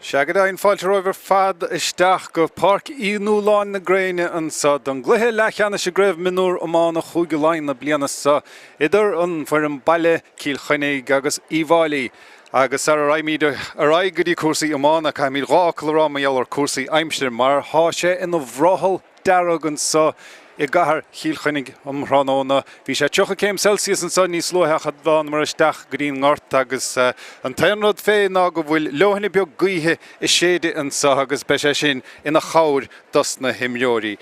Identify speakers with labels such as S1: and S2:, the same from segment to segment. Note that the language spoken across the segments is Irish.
S1: Sea go deimhin, fáilte romhaibh ar fad isteach go Páirc Uí Nualláin na Gréine anso don gcluiche leathcheannais i gCraobh Mionúr Iomána Chúige Laighean na bliana seo idir an foireann baile, Cill Chainnigh, agus Uíbh Fháilí. Agus sara raghaimid ar aghaidh go dtí cúrsaí iomána, caithfimid dhá fhocal a rá mar gheall ar cúrsaí aimsire mar thá sé ina bhrothall dearg anso i gcathair Chill Chainnigh um thráthnóna. Bhí sé 30 céim Celsius anso níos luaithe ach thánamar isteach go dtí'n ngort agus an t-aon rud fé ná go bhfuil leoithne beag gaoithe ag séideadh anso agus beidh sé sin ina chabhair dos na himreoirí.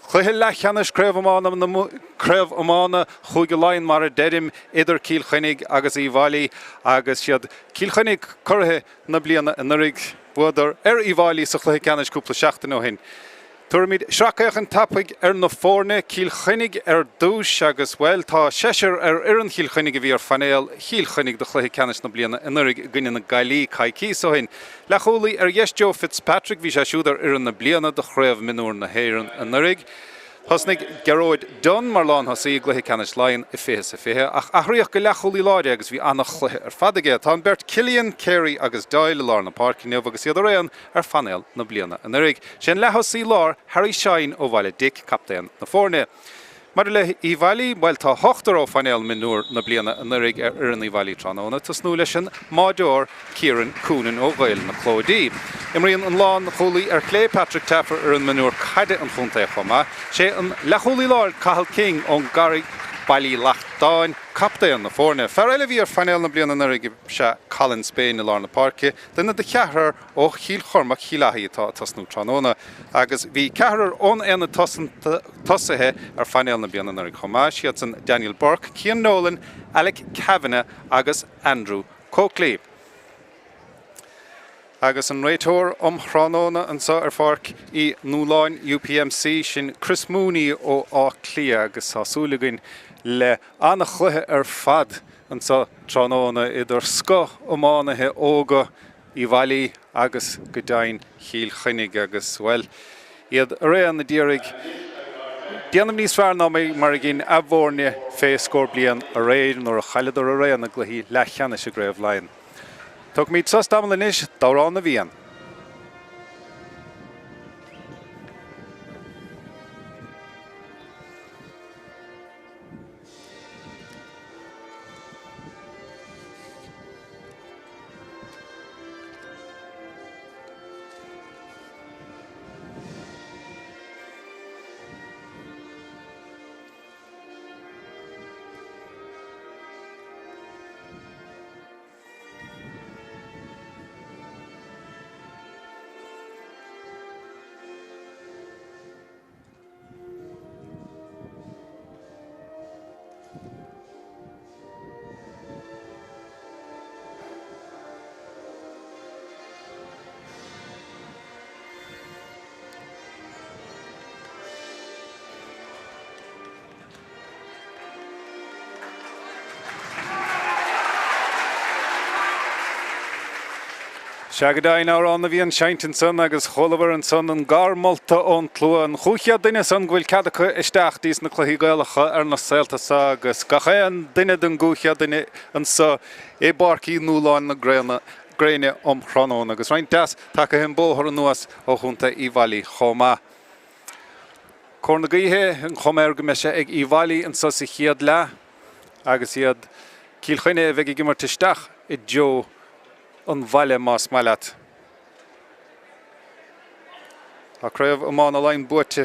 S1: Cluiche leathcheannais Craobh Iomána na Craobh Iomána Chúige Laighean mar a deirim idir Cill Chainnigh agus Uíbh Fhailí agus siad Cill Chainnigh curaithe na bliana anuraidh. Bhuadar ar Uíbh Fhailí sa chluiche ceannais cúpla seachtain ó shin. Tabharfaimid sracfhéachaint tapaidh ar na foirne, Cill Chainnigh ar dtús agus, bhuel, tá seisear ar fhoireann Chill Chainnigh a bhí ar phainéal Chill Chainnigh do chluiche ceannais na bliana anuraidh i gcoinne na Gaillí coicíos ó shin. Leathchúlaí ar dheis Joe Fitzpatrick, bhí sé siúd ar fhoireann na bliana do Chraobh Mionúr na hÉireann anuraidh. Thosnaigh Gearóid Dunne mar lánthosaí i gcluiche ceannais Laighean i 20 is 20 ach athraíodh go leathchúlaí láir é agus bhí an-chluiche ar fad aige. Tá an bheirt Cillian, Carey agus Doyle i lár na páirce inniu agus iad araon ar phainéal na bliana anuraidh. Sé an leath-thosaí láir Harry Shine ó Bhaile Dic captaen na foirne. Maidir le hUíbh Fhailí, bhuel tá ochtar ó phainéal mionúr na bliana anuraidh ar fhoireann Uíbh Fhailí tráthnóna, tosnú leis an mbáireoir Kieran Coonan ó Ghaeil na Clóidí. Imríonn an lán-chúlaí ar chlé Patrick Taaffe ar fhoireann mionúr caide an chontae chomh maith. Sé an leathchúlaí láir Cathal King ón gCarraig Baile Uí Lachtáin captaen na foirne. Fear eile a bhí ar phainéal na bliana anuraidh is ea Colin Spain i lár na páirce, duine de cheathrar ó Chill Chormaic Chill Achaidh atá ag tosnú tráthnóna agus bhí ceathrar ón aonad tosaithe ar phainéal na bliana anuraidh chomh maith, siadsan Daniel Burke, Cian Nolan, Alec Kavanagh agus Andrew Coakley. Agus an réiteoir um thráthnóna anseo ar Pháirc Uí Nualláin, UPMC, sin Chris Mooney ó Áth Cliath agus tá súil againn le an-chluiche ar fad anseo tráthnóna idir scoth iománaithe óga Uíbh Fhailí agus go deimhin Chill Chainnigh agus, bhuel, iad araon a d'iarraidh déanamh níos fearr ná mar a dhein a bhfoirne fé scór bliain aréir nuair a chailleadar araon i gcluichí leathcheannais i gCraobh Laighean. Tógfaimid sos tamall anois d'Amhrán na bhFiann. Sea go deimhin, Amhrán na bhFiann seinnte ansan agus chualamar ansan an gar molta ón tslua, an chúig chéad duine san go bhfuil cead acu isteach dtís na cluichí Gaelacha ar na saolta so agus gach aon duine den gcúig chéad duine anso i bPáirc Uí Nualláin na Gréine um thráthnóna agus roinnt deas tagtha an bóthar anuas ó chontae Uíbh Fhailí chomh maith. Cóir na gaoithe, an chuma air go mbeidh sé ag Uíbh Fhailí anso sa chéad leath agus iad Cill Chainnigh a bheidh ag imirt isteach i dtreo an bhaile más maith leat. Tá Craobh Iomána Laighean buaite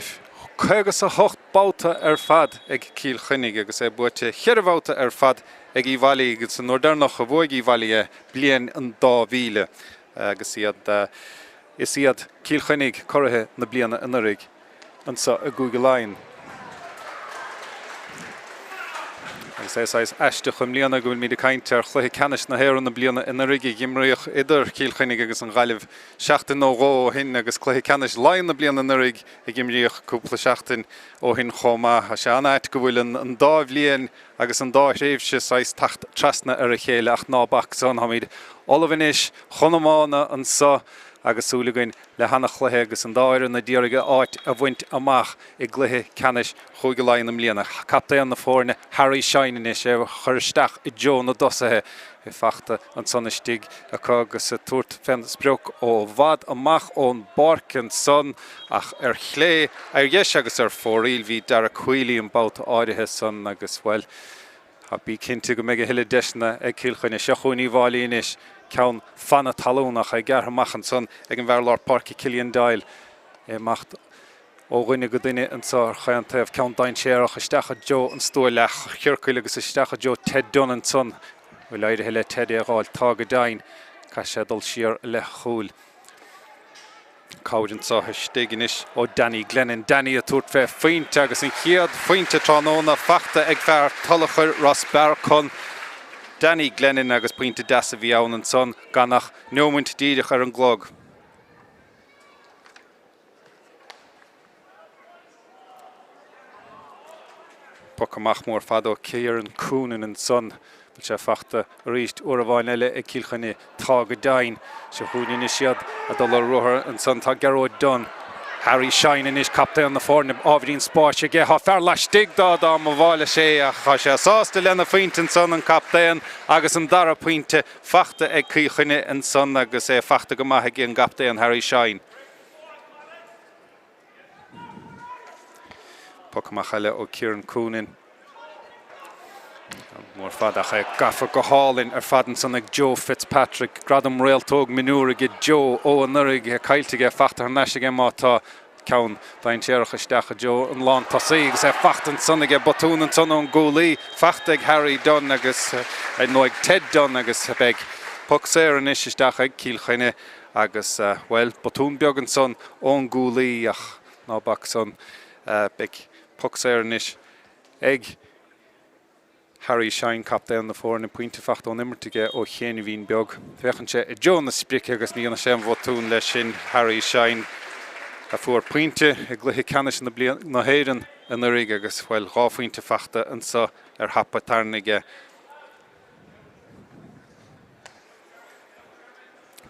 S1: 58 babhta ar fad ag Cill Chainnigh agus é buaite cheithre bhabhta ar fad ag Uíbh Fhailí agus an uair deireanach a bhuaigh Uíbh Fhailí é bliain an 2000 agus iad is iad Cill Chainnigh curaithe na bliana anuraidh. anseo i gCúige Laighean. Agus é saghas aisteach i mbliana go bhfuilimid ag caint ar chluiche ceannais na hÉireann na bliana anuraidh a imríodh idir Cill Chainnigh agus an Ghaillimh seachtain nó dhó ó shin agus cluiche ceannais Laighean na bliana anuraidh a imríodh cúpla seachtain ó shin chomh maith. Tá sé an-ait go bhfuil an dá bhliain agus an dá thréimhse saghas teacht trasna ar a chéile ach ná bac san, táimid ullamh anois chun iomána anseo. Agus súil againn le hana-chluiche agus an dá fhoireann a d'iarraidh a áit a bhaint amach i gcluiche ceannais Chúige Laighean i mbliana. Captaen na foirne, Harry Shine anois, é a chur isteach i dtreo na dtosaithe. É fachta ansan istigh acu agus ag tabhairt fén sprioc ó i bhfad amach ón bpáirc ansan ach ar chlé, ar dheis agus ar fóraoil bhí Darragh Queally an babhta áirithe san agus, bhuel, bí cinnte go mbeidh a thuilleadh deiseanna ag Cill Chainnigh. Seo chugainn Uíbh Fhailí anois, ceann fan na talún ach é gearrtha amach ansan ag an bhfear lár páirce Killian Doyle. Ag imeacht ó dhuine go duine anseo ar chaon taobh, ceann dainséarach isteach i dtreo an stua leathchiorcail agus isteach i dtreo Ted Dunne ansan. Bhfuil éirithe le Ted é a dh'fháil? Tá go deimhin. Caithfidh sé dul siar i leith a chúil. Cabhair anseo istigh anois ó Danny Glennon. Danny ag tabhairt fé phointe agus an chéad phointe tráthnóna fachta ag fear Tulachar, Ros Bearcon. Danny Glennon agus pointe deas a bhí ann ansan gan ach neomaint díreach ar an gclog. Poc amach mór fada ó Kieran Coonan ansan. Bhfuil sé fachta arís uair amháin eile ag Cill Chainnigh? Tá go deimhin. Seo chugainn anois iad ag dul ar ruathar ansan. Tá Gearóid Dunne. Harry Shine anois, captaen na foirne, ábhairín spáis aige. Tá fear laistigh dá dá mba mhaith leis é ach tá sé sásta lena phointe ansan, an captaen, agus an dara pointe fachta ag Cill Chainnigh ansan agus é fachta go maith ag an gcaptaen Harry Shine. Poc amach eile ó Kieran Coonan. Mór fada ach é gafa go hálainn ar fad ansan ag Joe Fitzpatrick. Gradam Réaltóg Mionúr aige Joe ó anuraidh. É caillte aige, fachta thar n-ais aige má tá ceann dainséarach isteach i dtreo an lántosaí agus é fachta ansan aige. Botún ansan ón gcúlaí, fachta ag Harry Dunne agus, nó ag Ted Dunne agus beidh poc saor anois isteach ag Cill Chainnigh. Agus, bhuel, botún beag ansan ón gcúlaí ach ná bac san. Beidh poc saor anois ag Harry Shine, captaen na foirne, pointe fachta ón imirt aige ó chianaibhín beag. Féachann sé i dtreo na sprice agus ní dhéanfaidh sé aon bhotún leis sin. Harry Shine a fuair pointe i gcluiche ceannais na na hÉireann anuraidh agus, bhuel, 2 phointe fachta anso ar thapa tairne aige.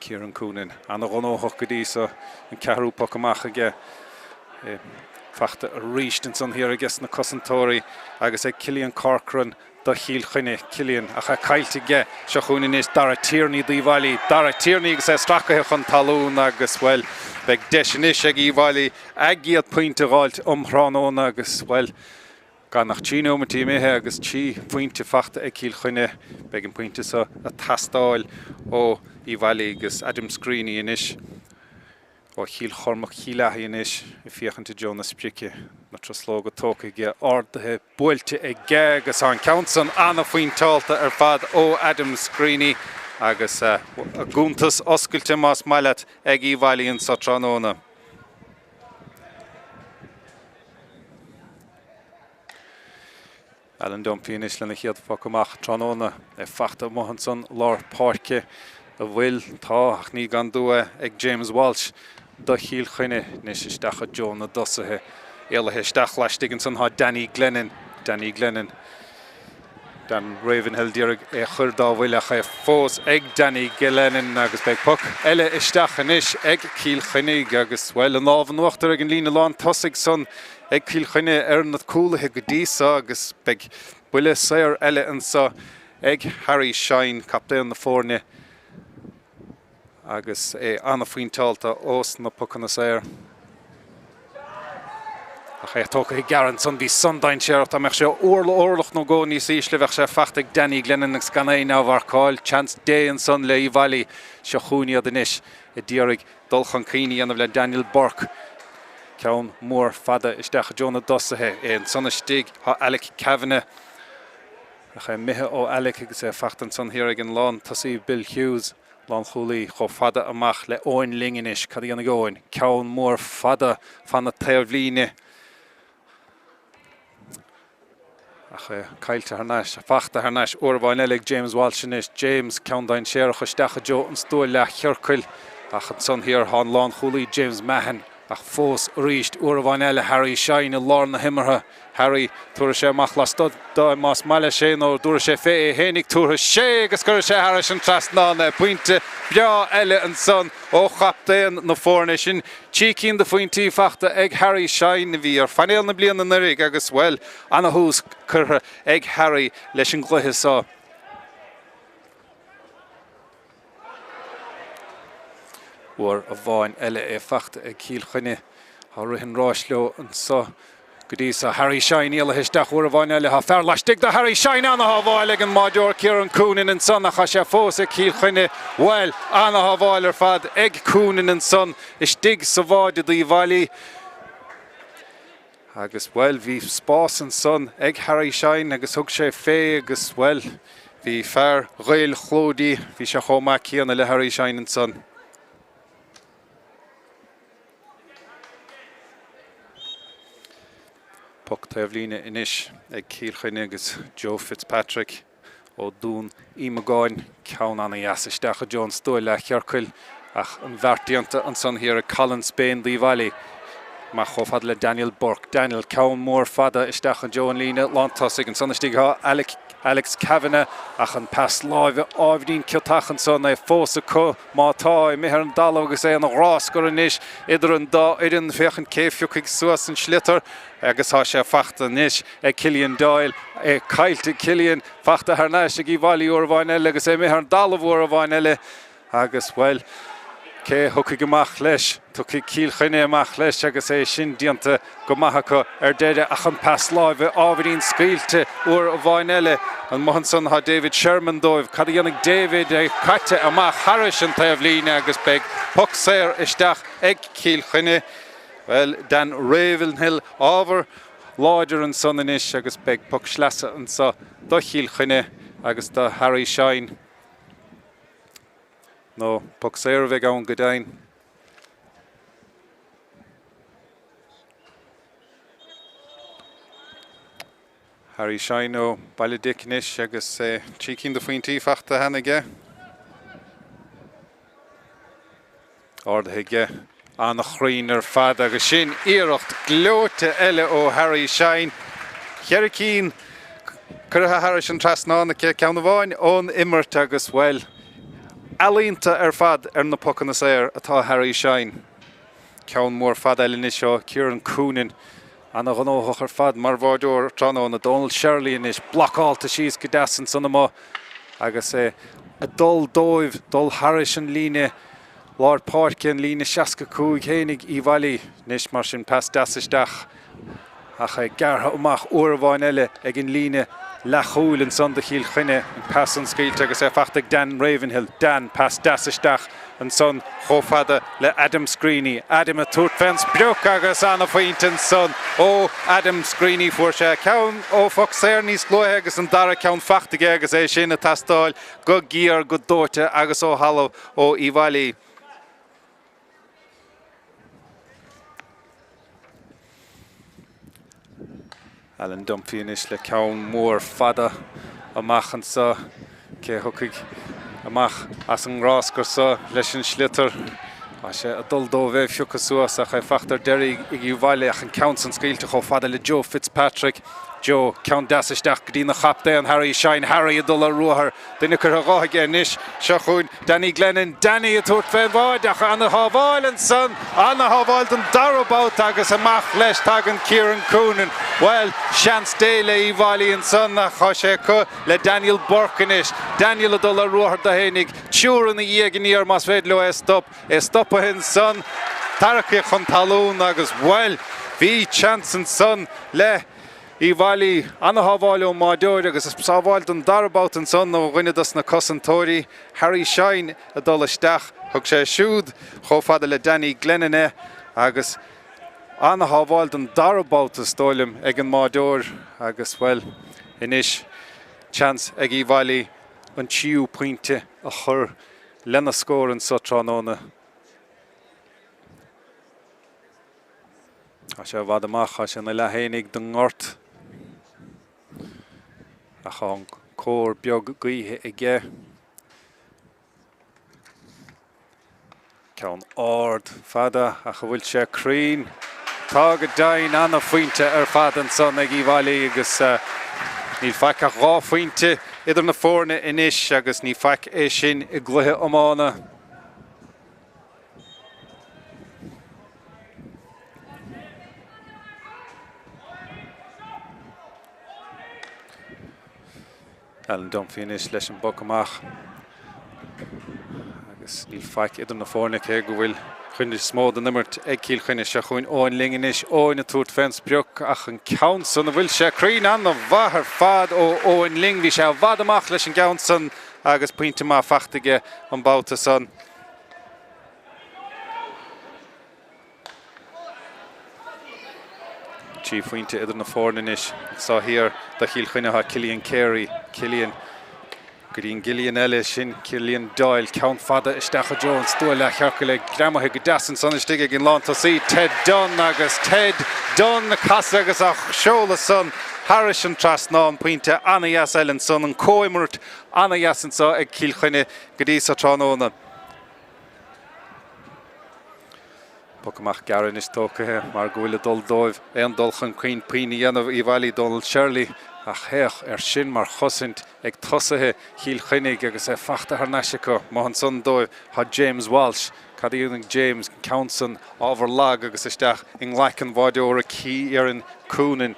S1: Kieran Coonan, ana-ghnóthach go dtí so, an ceathrú poc amach aige. É fachta arís ansan thiar aige sna cosantóirí agus ag Cillian Corcoran do Chill Chainnigh. Cillian, ach é caillte aige. Seo chugainn anois Dara Tierney d'Uíbh Fhailí. Dara Tierney agus é stracaithe chun talún agus, bhuel, beidh deis anois ag Uíbh Fhailí a gcéad phointe a dh'fháilt um thráthnóna agus, bhuel, Gan ach 3 neomaintí imithe agus 3 phointe fachta ag Cill Chainnigh, beidh an pointe seo ag teastáil ó Uíbh Fhailí agus Adam Screeney anois ó Chill Chormaic Chill Achaidh anois ag féachaint i dtreo na sprice. Na truslóga tógtha aige, ardaithe, buailte aige agus tá an ceann san ana-phointeálta ar fad ó Adam Screeney agus a gcuntas oscailte más maith leat ag Uíbh Fhailí anso tráthnóna. Alan Dunphy anois lena chéad phoc amach tráthnóna. É fachta amuigh ansan lár páirce. A bhfuil? Tá, ach ní gan dua ag James Walsh do Chill Chainnigh. Anois isteach i dtreo na dtosaithe. Éalaithe isteach laistigh ansan tá Danny Glennon. Danny Glennon. Dan Ravenhill d'iarraidh é a chur dá bhuille ach é fós ag Danny Glennon agus beidh poc eile isteach anois ag Cill Chainnigh agus, bhuel, an lámh in uachtar ag an líne lán tosaigh san ag Cill Chainnigh ar na cúlaithe go dtí so agus beidh buille saor eile anso ag Harry Shine, captaen na foirne. Agus é an-phointeálta ós na pocanna saor. Ach é tógtha i gceart ansan, bhí san dainséarach. Dá mbeadh sé orlach nó dhó níos ísle, bheadh sé fachta ag Danny Glennon agus gan éinne á mharcáil. Seans Dé ansan le Uíbh Fhailí. Seo chugainn iad anois a d'iarraidh dul chun cinn a dhéanamh le Daniel Burke. Ceann mór fada isteach i dtreo na dtosaithe. É ansan istigh, tá Alec Kavanagh. Ach é imithe ó Alec agus é fachta ansan thiar ag an lán tosaí Bill Hughes, lánchúlaí, chomh fada amach le Eoin Ling anois. Cad a dhéanfaidh Eoin? Ceann mór fada fan na taobhlíne. Ach é caillte thar n-ais, fachta thar n-ais uair amháin eile ag James Walsh anois. James, ceann dainséarach isteach i dtreo an stua leathchiorcail. Ach ansan thiar tá an lánchúlaí James Mahon. Ach fós arís, uair amháin eile, Harry Shine i lár na himeartha. Harry, tabharfaidh sé amach lastoir de más maith leis é nó dtabharfaidh sé fé é fhéinig. Tabharfaidh sé agus cuirfidh sé thairis an trasnán é. Pointe breá eile ansan ó chaptaen na foirne. Sin trí cinn de phointí fachta ag Harry Shine a bhí ar phainéal na bliana anuraidh agus, bhuel, ana-thús curtha ag Harry leis an gcluiche seo. Uair amháin eile é fachta ag Cill Chainnigh. Tá rith an ráis leo anso go dtí so. Harry Shine éalaithe isteach uair amháin eile. Tá fear laistigh de Harry Shine. Ana-shábháil ag an mbáireoir Ciarán Coonan ansan ach tá sé fós ag Cill Chainnigh. Bhuel, ana-shábháil ar fad ag Coonan ansan istigh sa bháide d'Uíbh Fhailí. Agus, bhuel, bhí spás ansan ag Harry Shine agus thug sé fé agus, bhuel, bhí fear Ghaeil Chlóidí, bhí sé chomh maith céanna le Harry Shine ansan. Poc taobhlíne anois ag Cill Chainnigh agus Joe Fitzpatrick. ó Dún Íomagáin, ceann ana-dheas isteach i dtreo an stua leathchiorcail ach an bheart déanta ansan thiar ag Colin Spain d'Uíbh Fhailí. Amach chomh fada le Daniel Burke. Daniel, ceann mór fada isteach i dtreo an líne lántosaigh. Ansan istigh tá Alec, Alex Kavanagh ach an pas láimhe ábhairín ciotach ansan, é fós acu má tá, imithe ar an dtalamh agus é ina ghráscar anois idir an dá fhoireann féachaint cé phiocfaidh suas an sliotar agus tá sé fachta anois. ag Cillian Doyle, é caillte ag Cillian, fachta thar n-ais ag Uíbh Fhailí uair amháin eile agus é imithe ar an dtalamh uair amháin eile agus, bhuel, cé a thiocfaidh amach leis? Tiocfaidh Cill Chainnigh amach leis agus é sin déanta go maith acu ar deireadh ach an pas láimhe ábhairín scaoilte uair amháin eile. Amuigh ansan tá David Sherman dóibh. Cad a dhéanfaidh David? É caite amach thairis an taobhlíne agus beidh poc saor isteach ag Cill Chainnigh. Bhuel, Dan Ravenhill ábhar láidir ansan anois agus beidh poc sleasa anso do Chill Chainnigh agus do Harry Shine. Nó poc saor a bheidh ann go deimhin. Harry Shine ó Baile Dic anois agus 3 cinn de phointí fachta cheana aige. Ardaithe aige, an-chruinn ar fad agus sin iarracht gleoite eile ó Harry Shine. Cheithre cinn curtha thairis an trasnán aici, ceann amháin ón imirt agus, bhuel, ealaíonta ar fad ar na pocanna saor atá Harry Shine. Ceann mór fada eile anois ó Kieran Coonan. Ana-ghnóthach ar fad mar bháireoir tráthnóna. Donal Sherley anois blocálta síos go deas ansan amuigh agus é ag dul dóibh dul thairis an líne lár páirce, an líne 65 fhéinig Uíbh Fhailí. Anois mar sin pas deas isteach ach é gearrtha amach uair amháin eile ag an líne leathchúil ansan do Chill Chainnigh. An pas san scaoilte agus é fachta ag Dan Ravenhill. Dan, pas deas isteach. ansan chomh fada le Adam Screeney. Adam ag tabhairt fén sprioc agus ana-phointe ansan ó Adam Screeney. Fuair sé ceann ó phoc saor níos luaithe agus an dara ceann fachta aige agus é sin ag teastáil go géar, go dóite agus ó thalamh ó Uíbh Fhailí. Alan Dunphy anois le ceann mór fada amach anseo. Cé a thiocfaidh amach as an ngráscar seo leis an sliotar? Tá sé ag dul dóibh é a phiocadh suas ach é fachta ar deireadh ag Uíbh Fhailí ach an ceann san scaoilte chomh fada le Joe Fitzpatrick. Joe, ceann deas isteach go dtí na chaptaen Harry Shine. Harry ag dul ar ruathar. Duine curtha dho aige anois. Seo chugainn Danny Glennon. Danny ag tabhairt fén bháide ach ana-shábháil ansan. Ana-shábháil don dara babhta agus amach leis tagann Kieran Coonan. Bhuel, seans Dé le Uíbh Fhailí ansan ach tá sé acu le Daniel Burke anois. Daniel ag dul ar ruathar do fhéinig. Triúr ina dhiaidh aniar más féidir leo é a stop. É stoptha ansan. Tarraicthe chun talún agus, bhuel, bhí seans ansan le Uíbh Fhailí. Ana-shábháil ón mbáireoir agus sábháil don dara babhta ansan ó dhuine dos na cosantóirí, Harry Shine, ag dul isteach. Thug sé siúd chomh fada le Danny Glennon é agus ana-shábháil don dara babhta is dóigh liom ag an mbáireoir agus, bhuel, anois seans ag Uíbh Fhailí an tríú pointe a chur lena scór anso tráthnóna. Tá sé i bhfad amach, tá sé ina leath fhéinig den ngort. Ach tá an cóir beag gaoithe aige. Ceann ard, fada, ach an bhfuil sé cruinn? Tá go deimhin, ana-phointe ar fad ansan ag Uíbh Fhailí agus níl faic ach 2 phointe idir na foirne anois agus ní faic é sin i gcluiche iomána. Alan Dunphy anois leis an bpoc amach agus níl faic idir na foirne cé go bhfuil chuid is mó den imirt ag Cill Chainnigh. Seo chugainn Eoin Ling anois, Eoin ag tabhairt fén sprioc ach an ceann san, an bhfuil sé cruinn? An-mhaith ar fad ó Eoin Ling, bhí sé i bhfad amach leis an gceann san agus pointe maith fachta aige an babhta san. 3 phointe idir na foirne anois. Anso thiar do Chill Chainnigh tá Cillian Carey. Cillian go dtí an gCillian eile, sin Cillian Doyle. Ceann fada isteach i dtreo an stua leathchiorcail é greamaithe go deas ansan istigh ag an lántosaí Ted Dunne agus Ted Dunne ag casadh agus á sheoladh san thairis an trasnán. Pointe ana-dheas eile ansan, an comhimirt ana-dheas anso ag Cill Chainnigh go dtí so tráthnóna. Poc amach gearr anois tógtha mar go bhfuil ag dul dóibh aon dul chun cinn pinn a dhéanamh Uíbh Fhailí, Donal Shirley ach féach ar sin mar chosaint ag tosaithe Chill Chainnigh agus é fachta thar n-ais acu. Amuigh ansan dóibh tá James Walsh. Cad a dhéanfaidh James? An ceann san ábhar lag agus isteach i nglaic an bháideora Kieran Coonan.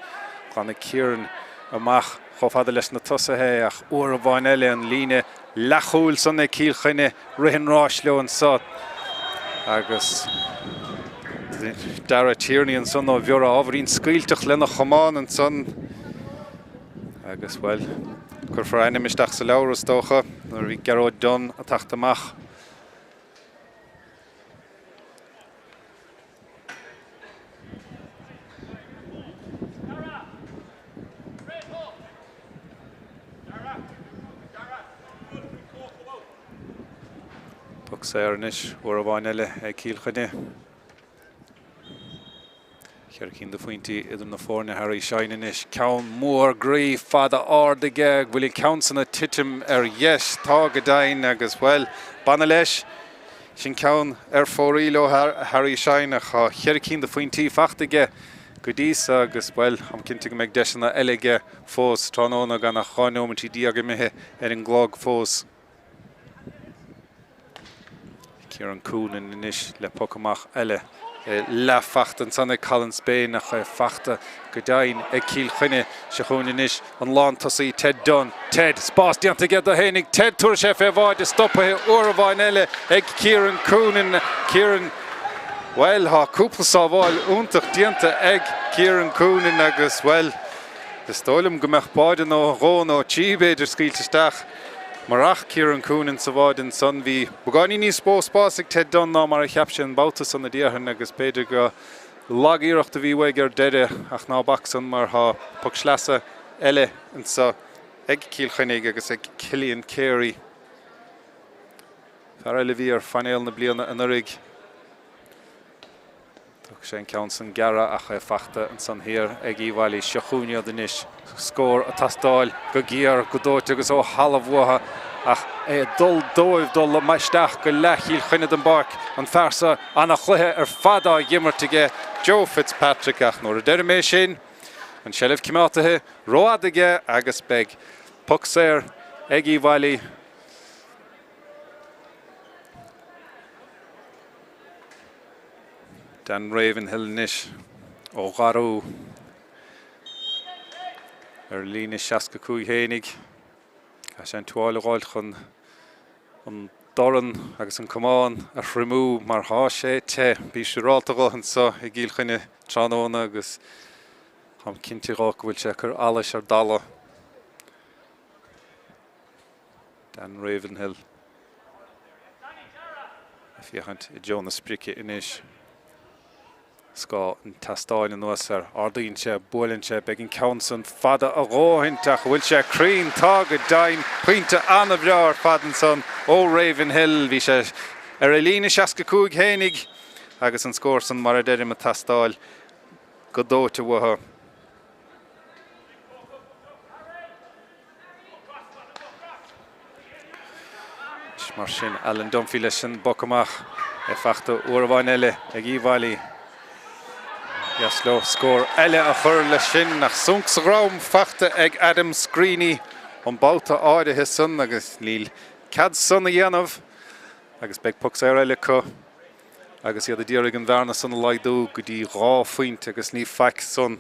S1: Glanfaidh Kieran amach chomh fada leis na tosaithe é ach uair amháin eile an líne leathchúil san ag Cill Chainnigh rith an ráis leo anso agus Dara Tierney ansan ó Bhiorra ábhairín scaoilteach lena chamán ansan agus, bhuel, cuirfear a ainm isteach sa leabhar is dócha nuair a bhí Gearóid Dunne ag teacht amach. Poc saor anois, uair amháin eile ag Cill Chainnigh. Cheithre cinn de phointí idir na foirne, Harry Shine anois. Ceann mór groí fada ard aige. Bhfuil an ceann san ag titim ar dheis? Tá go deimhin agus, bhuel, baineadh leis. Sin ceann ar fóraoil ó Harry Shine ach tá cheithre cinn de phointí fachta aige go dtí so agus, bhuel, táim cinnte go mbeidh deiseanna eile aige fós tráthnóna gan ach 12 nóiméidí imithe ar an gclog fós. Kieran Coonan anois le poc amach eile. Leathfhachta ansan ag Colin Spain ach é fachta go deimhin ag Cill Chainnigh. Seo chugainn anois an lántosaí Ted Dunne. Ted, spás déanta aige dó fhéinig. Ted, tabharfaidh sé fé bháide stoptha uair amháin eile ag Kieran Coonan. Kieran, bhuel, tá cúpla sábháil iontach déanta ag Kieran Coonan agus, bhuel, is dóigh liom go mbeadh báide nó dhó nó trí b'fhéidir scaoilte isteach. Murach Kieran Coonan sa bháide ansan, bhí beagáinín níos mó spáis ag Ted Dunne ná mar a cheap sé an babhta san a déarfainn agus b'fhéidir go lag-iarracht a bhí uaidh ar deireadh ach ná bac san mar tá poc sleasa eile anso ag Cill Chainnigh agus ag Cillian Carey. Fear eile a bhí ar phainéal na bliana anuraidh. Thug sé an ceann san gearra ach é fachta ansan thiar ag Uíbh Fhailí. Seo chugainn iad anois. Scór ag teastáil go géar, go dóite agus ó thalamh uathu ach é ag dul dóibh dul isteach go leath Chill Chainnigh den bpáirc. An fear seo, ana-chluiche ar fad á dh'imirt aige, Joe Fitzpatrick ach nuair a deirim é sin, an tseilbh cimeátaithe rófhada aige agus beidh poc saor ag Uíbh Fhailí. Dan Ravenhill anois ó Gharú ar líne 65 fhéinig. Caithfidh sé an tuáille a dh'fháilt chun an dorn agus an camán a thriomú mar thá sé te. Bí siúrálta dho anso i gCill Chainnigh tráthnóna agus táim cinnte dho go bhfuil sé ag cur allais ar dalladh. Dan Ravenhill ag féachaint i dtreo na sprice anois. Scáth an tseastáin anuas air. Ardaíonn sé, buaileann sé, beidh an ceann san fada a dhóthaint ach an bhfuil sé cruinn? Tá go deimhin. Pointe an-bhreá ar fad ansan ó Ravenhill. Bhí sé ar a líne 65 fhéinig agus an scór san mar a deirim ag teastáil go dóite uathu. Mar sin, Alan Dunphy leis an bpoc amach. É fachta uair amháin eile ag Uíbh Fhailí. Dheas leo scór eile a chur leis sin ach sonc sa dhrom fachta ag Adam Screeney an babhta áirithe san agus níl cead san a dhéanamh agus beidh poc saor eile acu agus iad a d'iarraidh an bhearna san a laghdú go dtí 2 phointe agus ní faic san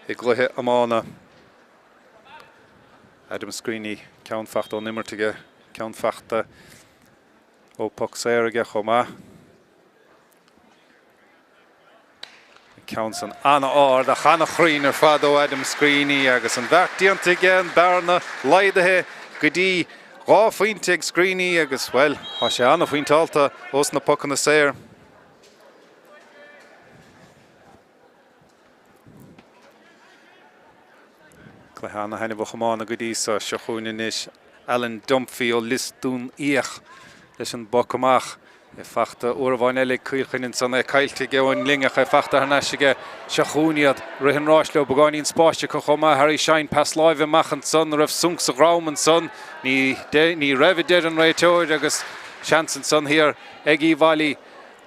S1: i gcluiche iomána. Adam Screeney, ceann fachta ón imirt aige, ceann fachta ó poc saor aige chomh maith. An ceann san an-ard ach an-chruinn ar fad ó Adam Screeney agus an bheart déanta aige, an bearna laghdaithe go dtí 2 phointe ag Screeney agus, bhuel, tá sé an-phointeálta ós na pocanna saor. Cluiche ana-thaitneamhach iomána go dtí seo. Seo chugainn anois Alan Dunphy ó Lios Dún Fhiach leis an bpoc amach. É fachta uair amháin eile ag Cill Chainnigh ansan, é caillte ag Eoin Ling ach é fachta thar n-ais aige. Seo chugainn iad. Rith an ráis leo, beagáinín spáis acu chomh maith. Harry Shine, pas láimhe amach ansan, an raibh sonc sa dhrom ansan? Ní, ní raibh a deir an réiteoir agus seans ansan thiar ag Uíbh Fhailí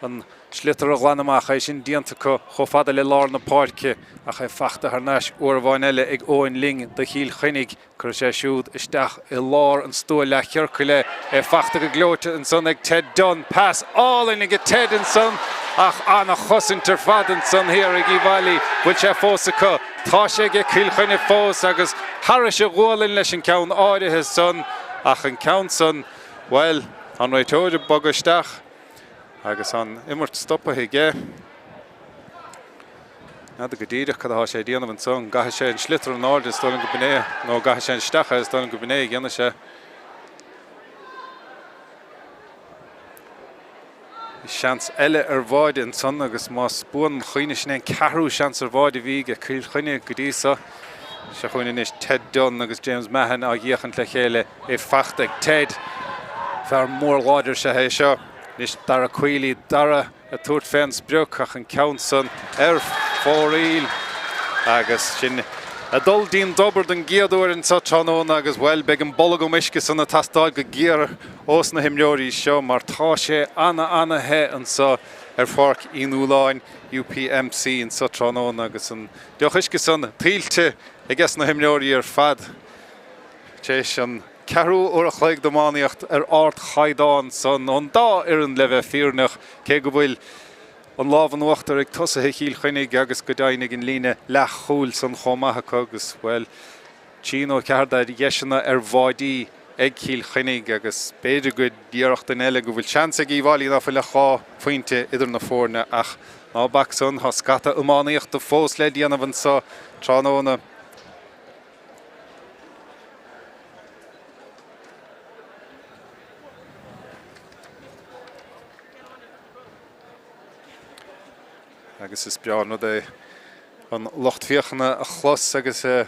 S1: an sliotar a ghlanadh amach, é sin déanta acu chomh fada le lár na páirce ach é fachta thar n-ais uair amháin eile ag Eoin Ling do Chill Chainnigh. Cuirfidh sé siúd isteach i lár an stua leathchiorcail é. É fachta go gleoite ansan ag Ted Dunne. Pas álainn aige Ted ansan ach an-chosaint ar fad ansan thiar ag Uíbh Fhailí. Bhfuil sé fós acu? Tá sé aige Cill Chainnigh fós agus thairis a ghualainn leis an gceann áirithe san ach an ceann san, bhuel, tá an réiteoir ag bogadh isteach. Agus an imirt stoptha aige. N'fheadar go díreach cad atá sé ag déanamh anso. An gcaithfidh sé an sliotar in airde, is dóigh liom go b'in é, nó an gcaithfidh sé isteach é, is dóigh liom go b'in é a dhéanfaidh sé. Seans eile ar bháide ansan agus más buan mo chuimhne sin é an ceathrú seans ar bháide a bhí ag Cill Chainnigh go dtí so. Seo chugainn anois Ted Dunne agus James Mahon á dh'fhéachaint le chéile. É fachta ag Ted. Fear mór láidir is ea é seo. Anois Dara Queally, Dara ag tabhairt fén sprioc ach an ceann san ar fóraoil agus sinn ag dul dtí'n dtobar don gcéad uair anseo tráthnóna agus, bhuel, beidh an bolgam uisce san ag teastáil go géar ós na himreoirí seo mar tá sé ana-ana-the anseo ar Pháirc Uí Nualláin, UPMC, anseo tráthnóna agus an deoch uisce san tuillte aiges na himreoirí ar fad. Tar éis an ceathrú uair a chloig d'iománaíocht ar ardchaighdeán san ón dá fhoireann le bheith fírinneach, cé go bhfuil an lámh in uachtar ag tosaithe Chill Chainnigh agus go deimhin ag an líne leathchúil san chomh maith acu agus, bhuel, trí nó ceathair de dheiseanna ar bháidí ag Cill Chainnigh agus b'fhéidir go ndéarfadh duine eile go bhfuil seans ag Uíbh Fhailí ná fuil ach 2 phointe idir na foirne ach ná bac san, tá scata iománaíochta fós le déanamh anso tráthnóna. Agus is breá an rud é an lucht féachana a chlos agus a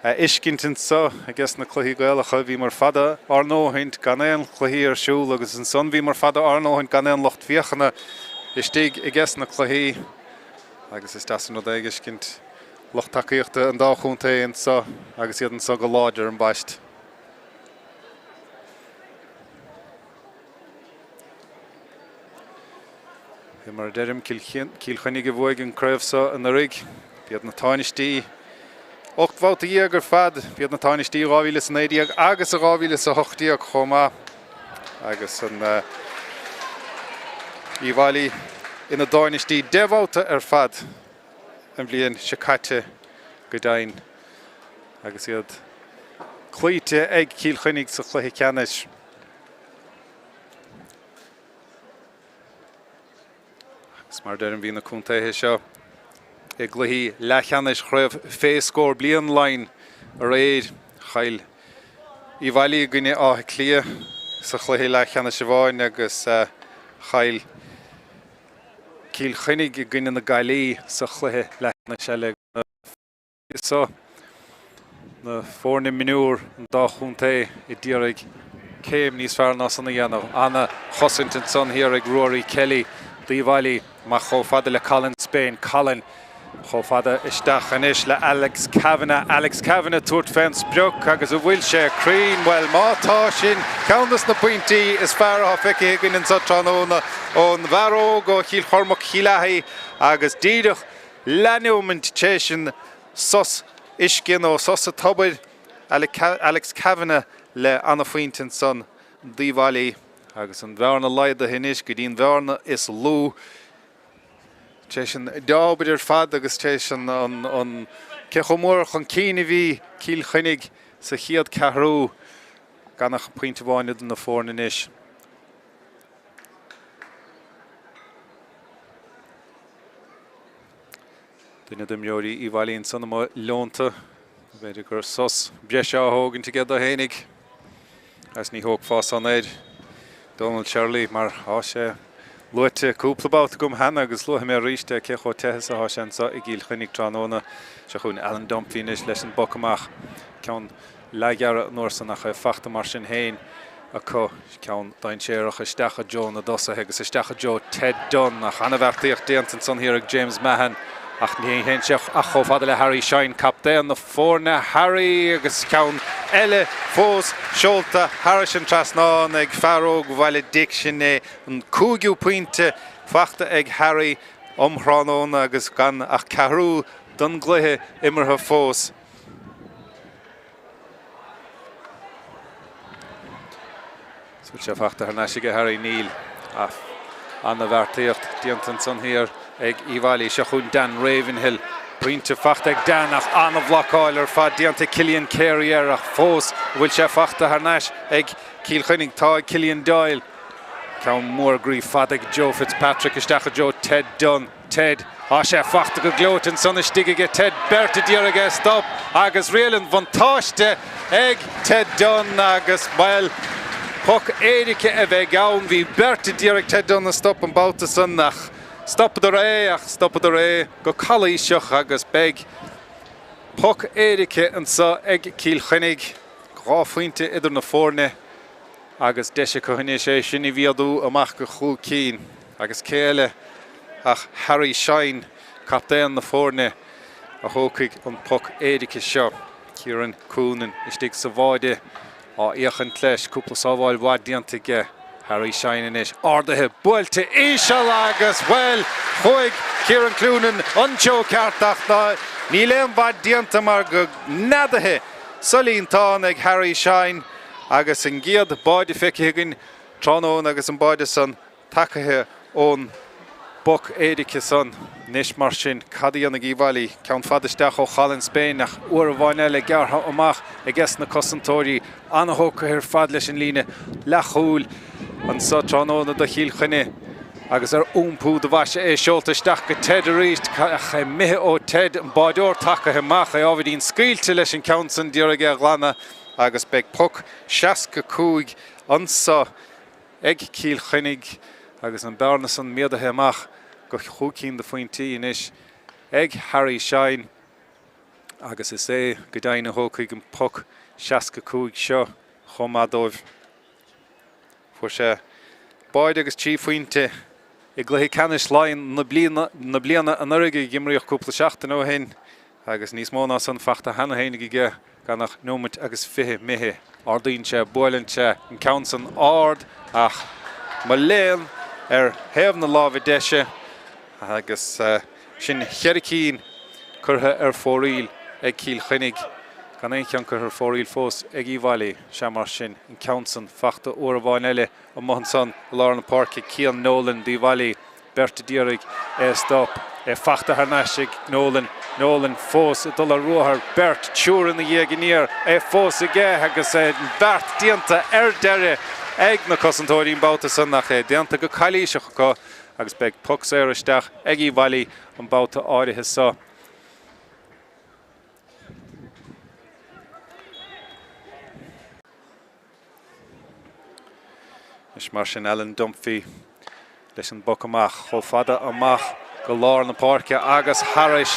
S1: fheiscint anseo ages na cluichí Gaelacha. Bhíomar fada ár ndóthaint gan aon chluichí ar siúl agus ansan bhíomar fada ár ndóthaint gan aon lucht féachana istigh ages na cluichí agus is deas an rud é a fheiscint Lucht tacaíochta an dá chontae anseo agus iad anseo go láidir ambaist. Mar a deirim, Cill Chainnigh a bhuaigh an craobh seo anuraidh. B'iad na táinistí 18 bhabhta ar fad, b'iad na táinistí 2019 agus 2018 chomh maith. Agus an Uíbh Fhailí ina dtáinistí 10 mbabhta ar fad. an bhliain seo caite go deimhin agus iad cloíte ag Cill Chainnigh sa chluiche ceannais. Agus mar a deirim bhí na contaetha seo i gcluichí leathcheannais chraobh fé scór bliain Laighean aréir. Chaill Uíbh Fhailí i gcoinne Átha Cliath sa chluiche leathcheannais amháin agus chaill Cill Chainnigh i gcoinne na Gaillimhe sa chluiche leathcheannais eile. Seo na foirne mionúr an dá chontae a d'iarraidh céim níos fearr ná san a dhéanamh. Ana-chosaint ansan thiar ag Ruairí Kelly d'Uíbh Fhailí amach chomh fada le Colin Spain. Colin. Chomh fada isteach anois le Alex Kavanagh. Alex Kavanagh tabhairt fén sprioc agus an bhfuil sé cruinn? Bhuel, má tá, sin ceann dos na pointí is fearr atá feicthe againn anseo tráthnóna ón bhfear óg ó Chill Chormaic, Chill Achaidh agus díreach leathneomint tar éis an sos uisce nó sos an tobair, Alex Kavanagh le ana-phointe ansan d'Uíbh Fhailí agus an bhearna laghdaithe anois go dtí an bhearna is lú. Tar éis an dea-obair ar fad agus tar éis an cé chomh mór chun cinn a bhí Cill Chainnigh sa chéad ceathrú, gan ach pointe amháin idir na foirne anois. Duine d'imreoirí Uíbh Fhailí ansan amuigh leonta. B'fhéidir gur sos breise á thógaint aige dó fhéinig agus ní thógfá san air Donal Shirley mar tá sé luaite cúpla babhta agam cheana agus luafaidh mé arís é cé chomh te is atá sé anseo i gCill Chainnigh tráthnóna. Seo chugainn Alan Dunphy anois leis an bpoc amach. Ceann leathghearrtha an uair san ach é fachta mar sin féin acu. Ceann dainséarach isteach i dtreo na dtosaithe agus isteach i dtreo Ted Dunne ach an-bheartaíocht déanta ansan thiar ag James Mahon ach ní théann sé ach chomh fada le Harry Shine, captaen na foirne. Harry agus ceann eile fós seolta thairis an trasnán ag fear óg Bhaile Dic. Sin é an cúigiú pointe fachta ag Harry um thráthnóna agus gan ach ceathrú den gcluiche imeartha fós. Bhfuil sé fachta thar n-ais aige Harry? Níl. Ach ana-bheartaíocht déanta ansan thiar ag Uíbh Fhailí. Seo chugainn Dan Ravenhill. Pointe fachta ag Dan ach ana-bhlocáil ar fad déanta ag Cillian Carey air ach fós an bhfuil sé fachta thar n-ais ag Cill Chainnigh? Tá ag Cillian Doyle. Ceann mór groí fada ag Joe Fitzpatrick isteach i dtreo Ted Dunne. Ted. Tá sé fachta go gleoite ansan istigh aige Ted. Beirt a d'iarraidh é a stop agus riail an bhuntáiste ag Ted Dunne agus, bhuel, poc éirice a bheidh ann. Bhí beirt a d'iarraidh Ted Dunne a stop an babhta san ach stopadar é ach stopadar é go calaoiseach agus beidh poc éirice anso ag Cill Chainnigh. 2 phointe idir na foirne agus deis acu anois é sin a mhéadú amach go chúig cinn. Agus cé eile ach Harry Shine, captaen na foirne, a thógfaidh an poc éirice seo. Kieran Coonan istigh sa bháide á fhéachaint leis. Cúpla sábháil mhaith déanta aige. Harry Shine anois ardaithe, buailte íseal agus, bhuel, chuaigh Kieran Cloonan an treo ceart ach níl aon mhaith déanta mar go neadaithe sa líontán ag Harry Shine agus an gcéad báide feicthe againn tráthnóna agus an báide san tagaithe ón bpoc éirice san. Anois, mar sin, cad a dhéanfaidh Uíbh Fhailí? Ceann fada isteach ó Cholin Spain ach uair amháin eile gearrtha amach aiges na cosantóirí. Ana-thógtha ar fad leis an líne leathchúil anso tráthnóna do Chill Chainnigh agus ar iompú do bhaise é seolta isteach go Ted arís ach imithe ó Ted, an báideoir tagaithe amach, é ábhairín scaoilte leis an ceann san d'iarraidh é a ghlanadh agus beidh poc 65 anso ag Cill Chainnigh agus an bearna san méadaithe amach go chúig cinn de phointí anois ag Harry Shine agus is é go deimhin a thógfaidh an poc 65 seo chomh maith dóibh. Fuair sé báide agus 3 phointe i gcluiche ceannais Laighean na bliana anuraidh a imríodh cúpla seachtain ó shin agus níos mó ná san fachta cheana féin aige. Gan ach neomat agus 20 imithe. Ardaíonn sé, buaileann sé an ceann san ard ach mo léan ar thaobh na láimhe deise agus sin cheithre cinn curtha ar fóraoil ag Cill Chainnigh. Gan aon cheann curtha ar fóraoil fós ag Uíbh Fhailí. Sea mar sin, an ceann san fachta uair amháin eile amuigh ansan i lár na páirce, Cian Nolan d'Uíbh Fhailí. Beirt a d'iarraidh é a stop. É fachta thar n-ais ag Nolan. Nolan fós ag dul ar ruathar. Beirt, triúr ina dhiaidh aniar. É fós aige agus an beart déanta ar deireadh ag na cosantóirí an babhta san ach é déanta go calaoiseach acu agus beidh poc saor isteach ag Uíbh Fhailí an babhta áirithe seo. Anois mar sin Alan Dunphy leis an bpoc amach chomh fada amach go lár na páirce agus thairis.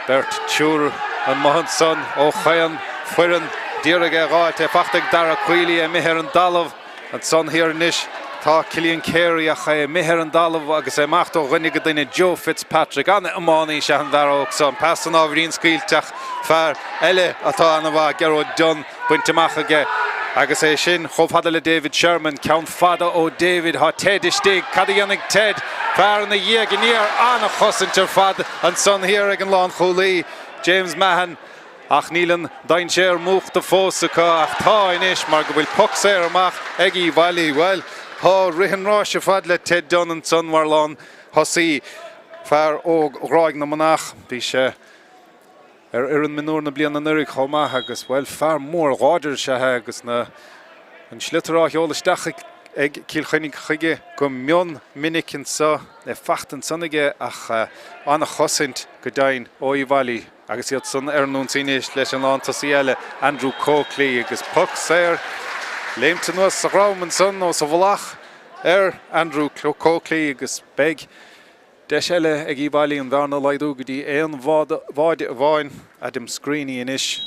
S1: Beirt, triúr amuigh ansan ó chaon foireann d'iarraidh é a dh'fháilt. É fachta ag Dara Quealy, é imithe ar an dtalamh ansan thiar anois. Tá Cillian Carey ach é imithe ar an dtalamh agus é amach ó dhuine go duine. Joe Fitzpatrick, an-iománaí is ea an fear óg seo. An pas san ábhairín scaoilte ach fear eile atá an-mhaith, Gearóid Dunne, bainte amach aige agus é sin chomh fada le David Sherman. Ceann fada ó David. Tá Ted istigh. Cad a dhéanfaidh Ted? Fear ina dhiaidh aniar. An-chosaint ar fad ansan thiar ag an lánchúlaí, James Mahon. Ach níl an dainséar múchta fós acu, ach tá anois mar go bhfuil poc saor amach ag Uíbh Fhailí. Bhuel, tá rith an ráis ar fad le Ted Dunne ansan mar lán thosaí, fear óg Ghráig na Manach. Bhí sé ar fhoireann mionúr na bliana anuraidh chomh maith agus, bhuel, fear mór láidir is ea é agus na, an sliotar á sheoladh isteach ag Cill Chainnigh chuige go mion minic anso, é fachta ansan aige ach an-chosaint go deimhin ó Uíbh Fhailí. Agus iad san ar an ionsaí anois leis an lántosaí eile, Andrew Coakley, agus poc saor léimt anuas sa dhroim ansan nó sa mhullach ar Andrew Coakley agus beidh deis eile ag Uíbh Fhailí an bhearna a laghdú go dtí aon bháide amháin. Adam Screeney anois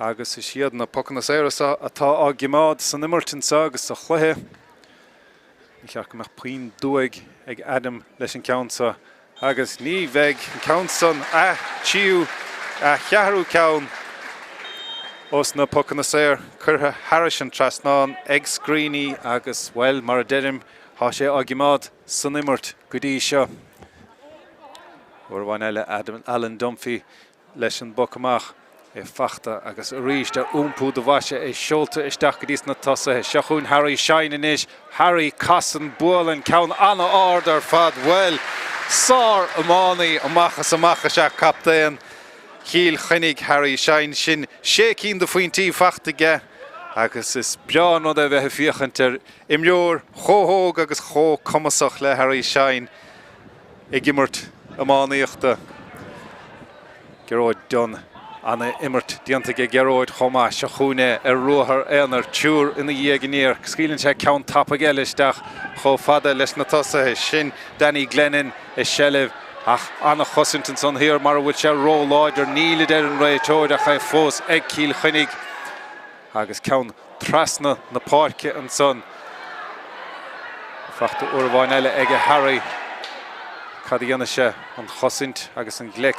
S1: agus is iad na pocanna saora seo atá á gcimeád san imirt anseo agus sa chluiche. Ní cheart go mbeadh puinn duaidh ag Adam leis an ceann seo agus ní bheidh an ceann san a tríú, a cheathrú ceann os na pocanna saor curtha thairis an trasnán ag Screeney agus, bhuel, mar a deirim, tá sé á gcimeád san imirt go dtí seo. Uair amháin eile Alan Dunphy leis an bpoc amach, é fachta agus arís ar iompú do bhoise é seolta isteach go dtí sna tosaithe. Seo chugainn Harry Shine anois. Harry, casann, buaileann, ceann an-ard ar fad. Bhuel, sár-iománaí amach is amach is ea captaen Chill Chainnigh, Harry Shine. Sin sé cinn de phointí fachta aige agus is breá an rud é bheith ag féachaint ar imreoir chomh hóg agus chomh cumasach le Harry Shine. ag imirt iománaíochta. Gearóid Dunne. Ana-imirt déanta aige Gearóid chomh maith. Seo chugainn é ar ruathar aonair. Triúr ina dhiaidh aniar. Scaoileann sé ceann tapaidh eile isteach chomh fada leis na tosaithe. Sin Danny Glennon i seilbh ach ana-chosaint ansan thiar mara bhfuil sé ró-láidir. Níl a deir an réiteoir ach é fós ag Cill Chainnigh. Agus ceann trasna na páirce ansan. Fachta uair amháin eile aige Harry. Cad a dhéanfaidh sé? An chosaint agus an ghleic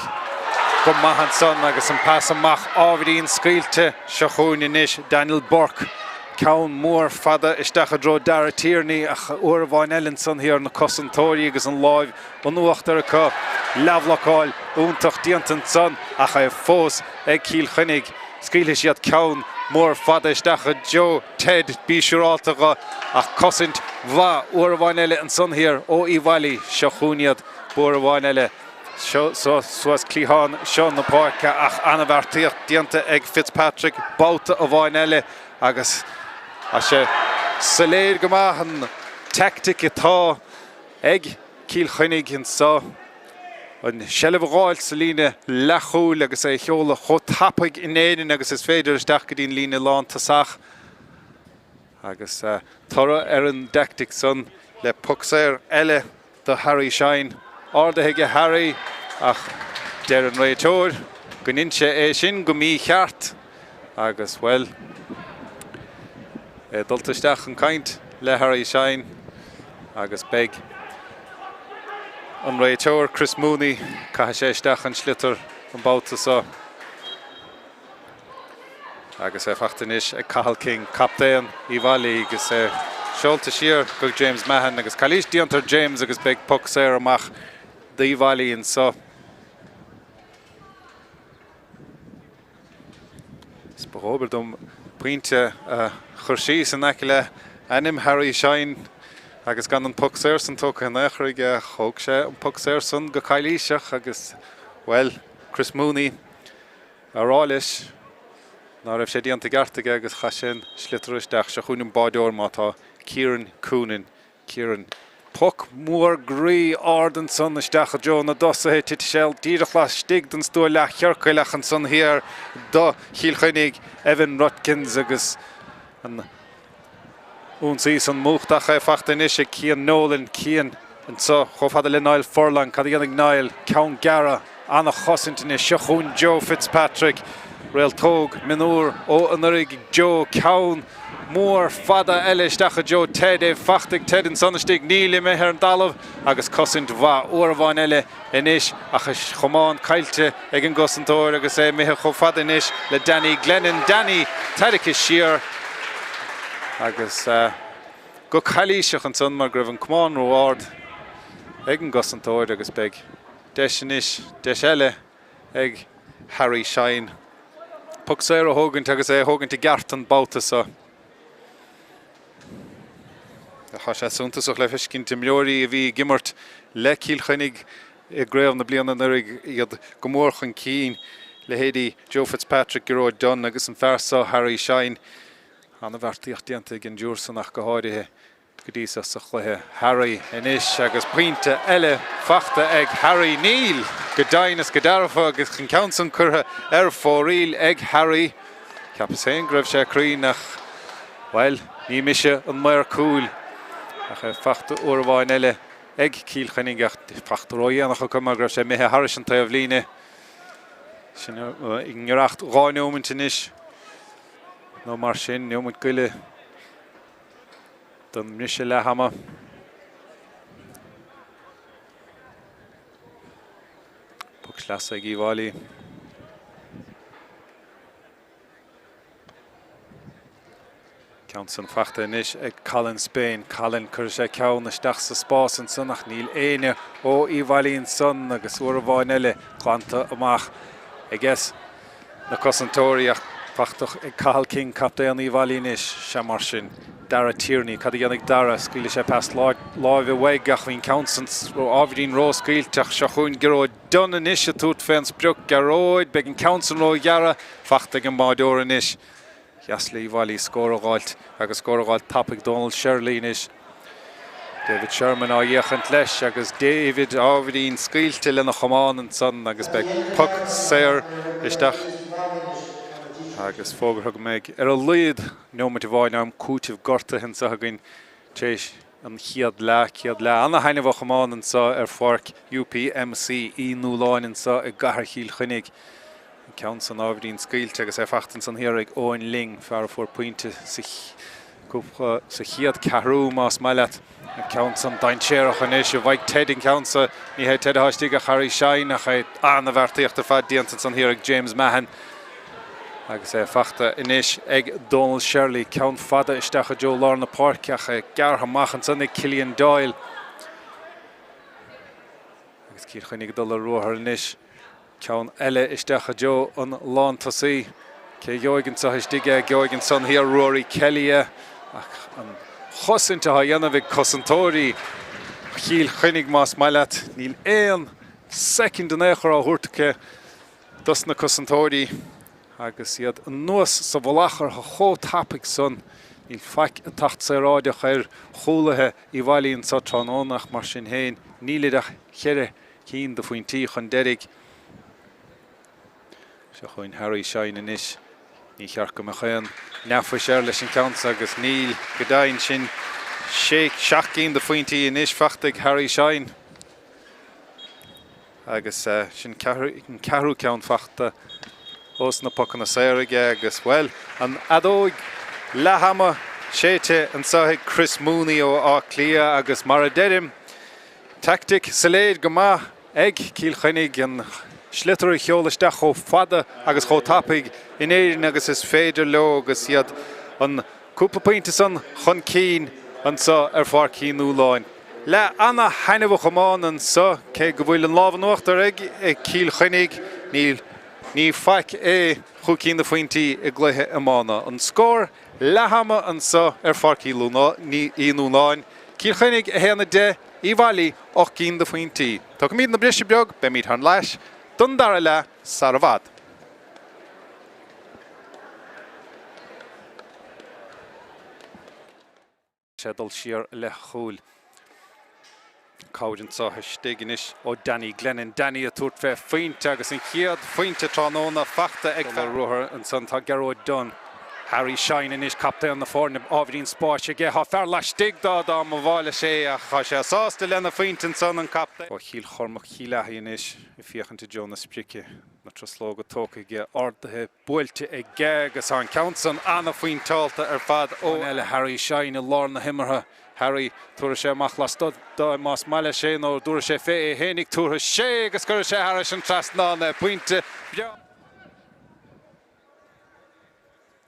S1: go maith ansan agus an pas amach ábhairín scaoilte. Seo chugainn anois Daniel Burke. Ceann mór fada isteach i dtreo Dara Tierney ach uair amháin eile ansan thiar na cosantóirí agus an láimh in uachtar acu. Leathbhlocáil iontach déanta ansan ach é fós ag Cill Chainnigh. Scaoilfidh siad ceann mór fada isteach i dtreo Ted, bí siúrálta dho, ach cosaint mhaith uair amháin eile ansan thiar ó Uíbh Fhailí. Seo chugainn iad uair amháin eile suas cliathán seo na páirce ach an-bheartaíocht déanta ag Fitzpatrick babhta amháin eile agus tá sé soiléir go maith an teaictic atá ag Cill Chainnigh anso. An seilbh a dh'fháilt sa líne leathchúil agus é a sheoladh chomh tapaidh in Éirinn agus is féidir isteach go dtí an líne lántosach. Agus toradh ar an dteaictic san le poc saor eile do Harry Shine. Ardaithe aige Harry ach deir an réiteoir go ndein sé é sin go mícheart agus, bhuel, é dulta isteach chun caint le Harry Shine agus beidh an réiteoir Chris Mooney, caithfidh sé isteach an sliotar an babhta seo. Agus é fachta anois ag Cathal King, captaen Uíbh Fhailí agus é seolta siar go James Mahon agus calaois déanta ar James agus beidh poc saor amach d'Uíbh Fhailí anseo. Is ba dhóbair dom pointe a chur síos in aice le ainm Harry Shine agus gan an poc saor san tógtha in aon chor aige. Thóg sé an poc saor san go calaoiseach agus, bhuel, Chris Mooney a rá leis ná raibh sé déanta i gceart aige agus chaith sé an sliotar isteach. Seo chugainn an báideoir má tá Kieran Coonan Kieran. Poc mór groí ard ansan isteach i dtreo na dtosaithe. Titfidh sé díreach laistigh den stua leathchiorcail ach ansan thiar do Chill Chainnigh, Evan Rutkins agus an ionsaí san múchta ach é fachta anois ag Cian Nolan. Cian anso chomh fada le Niall Furlong. Cad a dhéanfaidh Niall? Ceann gearra. An-chosaint anois. Seo chugainn Joe Fitzpatrick. Réaltóg mionúr ó anuraidh Joe, ceann mór fada eile isteach i dtreo Ted, é fachta ag Ted ansan istigh, níl imithe ar an dtalamh agus cosaint mhaith uair amháin eile anois ach an chamán caillte ag an gcosantóir agus é imithe chomh fada anois le Danny Glennon. Danny tarraicthe siar agus go calaoiseach ansan mar go raibh an camán ró-ard ag an gcosantóir agus beidh deis anois, deis eile ag Harry Shine poc saor a thógaint agus é a thógaint i gceart an babhta seo. Tá sé suntasach le feiscint imreoirí a bhí ag imirt le Cill Chainnigh i gcraobh na bliana anuraidh, iad go mór chun cinn, leithéidí Joe Fitzpatrick, Gearóid Dunne agus an fear seo Harry Shine. An-bheartaíocht déanta ag an dtriúr san ach go háirithe. go dtí seo sa chluiche. Harry anois agus pointe eile fachta ag Harry. Níl! Go deimhin is go dearfa agus an ceann san curtha ar fóraoil ag Harry. Cheapas féin go raibh sé cruinn ach, bhuel, ní mise an maor cúil. Ach é fachta uair amháin eile ag Cill Chainnigh ach fachta ródhéanach acu mar go raibh sé imithe thairis an taobhlíne. Sin i ngiorracht 2 neomaint anois nó mar sin, neomaint go leith. don mbriseadh leath ama. Poc sleasa ag Uíbh Fhailí. Ceann san fachta anois ag Colin Spain. Colin, cuirfidh sé ceann isteach sa spás ansan ach níl éinne ó Uíbh Fhailí ansan agus uair amháin eile glanta amach aiges na cosantóirí ach fachta ag Cathal King, captaen Uíbh Fhailí anois. Sea mar sin, Dara Tierney, cad a dhéanfaidh Dara? Scaoilfidh sé pas láimhe uaidh ach bhí an ceann san ábhairín ró-scaoilte ach seo chugainn Gearóid Dunne anois ag tabhairt fén sprioc. Gearóid, beidh an ceann san ró-ghearra, fachta ag an mbáireoir anois. Dheas le Uíbh Fhailí scór a dh'fháilt agus scór a dh'fháilt tapaidh Dónal Sherley anois. David Sherman á fhéachaint leis agus David ábhairín scaoilte lena chamán ansan agus beidh poc saor isteach agus fógartha go mbeidh ar a laghad neomat amháin am cúitimh gortaithe anseo againn tar éis an chéad leath. Céad leath ana-thaitneamhach iomána anseo ar pháirc UPMC Uí Nualláin anseo i gcathair Chill Chainnigh. An ceann san ábhairín scaoilte agus é fachta ansan thiar ag Eoin Ling, fear a fuair pointe sa sa chéad ceathrú más maith leat. An ceann san dainséarach anois, an bhfaighidh Ted an ceann sa, ní hé Ted atá istigh ach Harry Shine ach é an-bheartaíocht ar fad déanta ansan thiar ag James Mahon. Agus é fachta anois ag Dónal Sherley. Ceann fada isteach i dtreo lár na páirce ach é gearrtha amach ansan ag Cillian Doyle. Agus Cill Chainnigh ag dul ar ruathar anois. Ceann eile isteach i dtreo an lántosaí. Cé gheobhaidh anseo istigh é? Gheobhaidh ansan thiar Ruairí Kelly é. Ach an chosaint atá á dhéanamh ag cosantóirí Chill Chainnigh más maith leat. Níl aon soicind in aon chor á thabhairt acu dos na cosantóirí agus iad anuas sa mhullach orthu chomh tapaidh san. Níl faic ag teacht saoráideach ar chúlaithe Uíbh Fhailí anso tráthnóna ach mar sin féin nílid ach cheithre cinn de phointí chun deiridh. Seo chugainn Harry Shine anois. Ní cheart go mbeadh aon neafais air leis an cheann seo agus níl, go deimhin, sin sé, seacht gcinn de phointí anois fachta ag Harry Shine. Agus sin an ceathrú ceann fachta ós na pocanna saora aige agus, bhuel, an fheadóig leath-ama séidte anseo ag Chris Mooney ó Áth Cliath agus mar a deirim, teaictic soiléir go maith ag Cill Chainnigh an sliotar a sheoladh isteach chomh fada agus chomh tapaidh in Éirinn agus is féidir leo agus iad an cúpla pointe san chun cinn anseo ar Pháirc Uí Nualláin. Leath ana-thaitneamhach iomána anseo, cé go bhfuil an lámh in uachtar ag Cill Chainnigh, níl, ní faic é chúig cinn de phointí i gcluiche iomána. An scór leath-ama anseo ar Pháirc Uí Nualláin, Cill Chainnigh 1, 10, Uíbh Fhailí 8 gcinn de phointí. Tógfaimidne briseadh beag, beimid thar n-ais don dara leath sara bhfad. sé dul siar i leith chúil. Cabhair anseo istigh anois ó Danny Glennon. Danny ag tabhairt fé phointe agus an chéad phointe tráthnóna fachta ag fear ruathar ansan tá Gearóid Dunne. Harry Shine anois, captaen na foirne, ábhairín spáis aige. Tá fear laistigh dó dá mba mhaith leis é ach tá sé sásta lena phointe ansan, an captaen. Ó Chill Chormaic Chill Achaidh anois ag féachaint i dtreo na sprice. Na truslóga tógtha aige, ardaithe, buailte aige agus tá an ceann san ana-phointeálta ar fad ó. eile, Harry Shine i lár na himeartha. Harry, tabharfaidh sé amach lastoir de más maith leis é nó dtabharfaidh sé fé é fhéinig, tabharfaidh sé agus cuirfidh sé thairis an trasnán é. Pointe breá.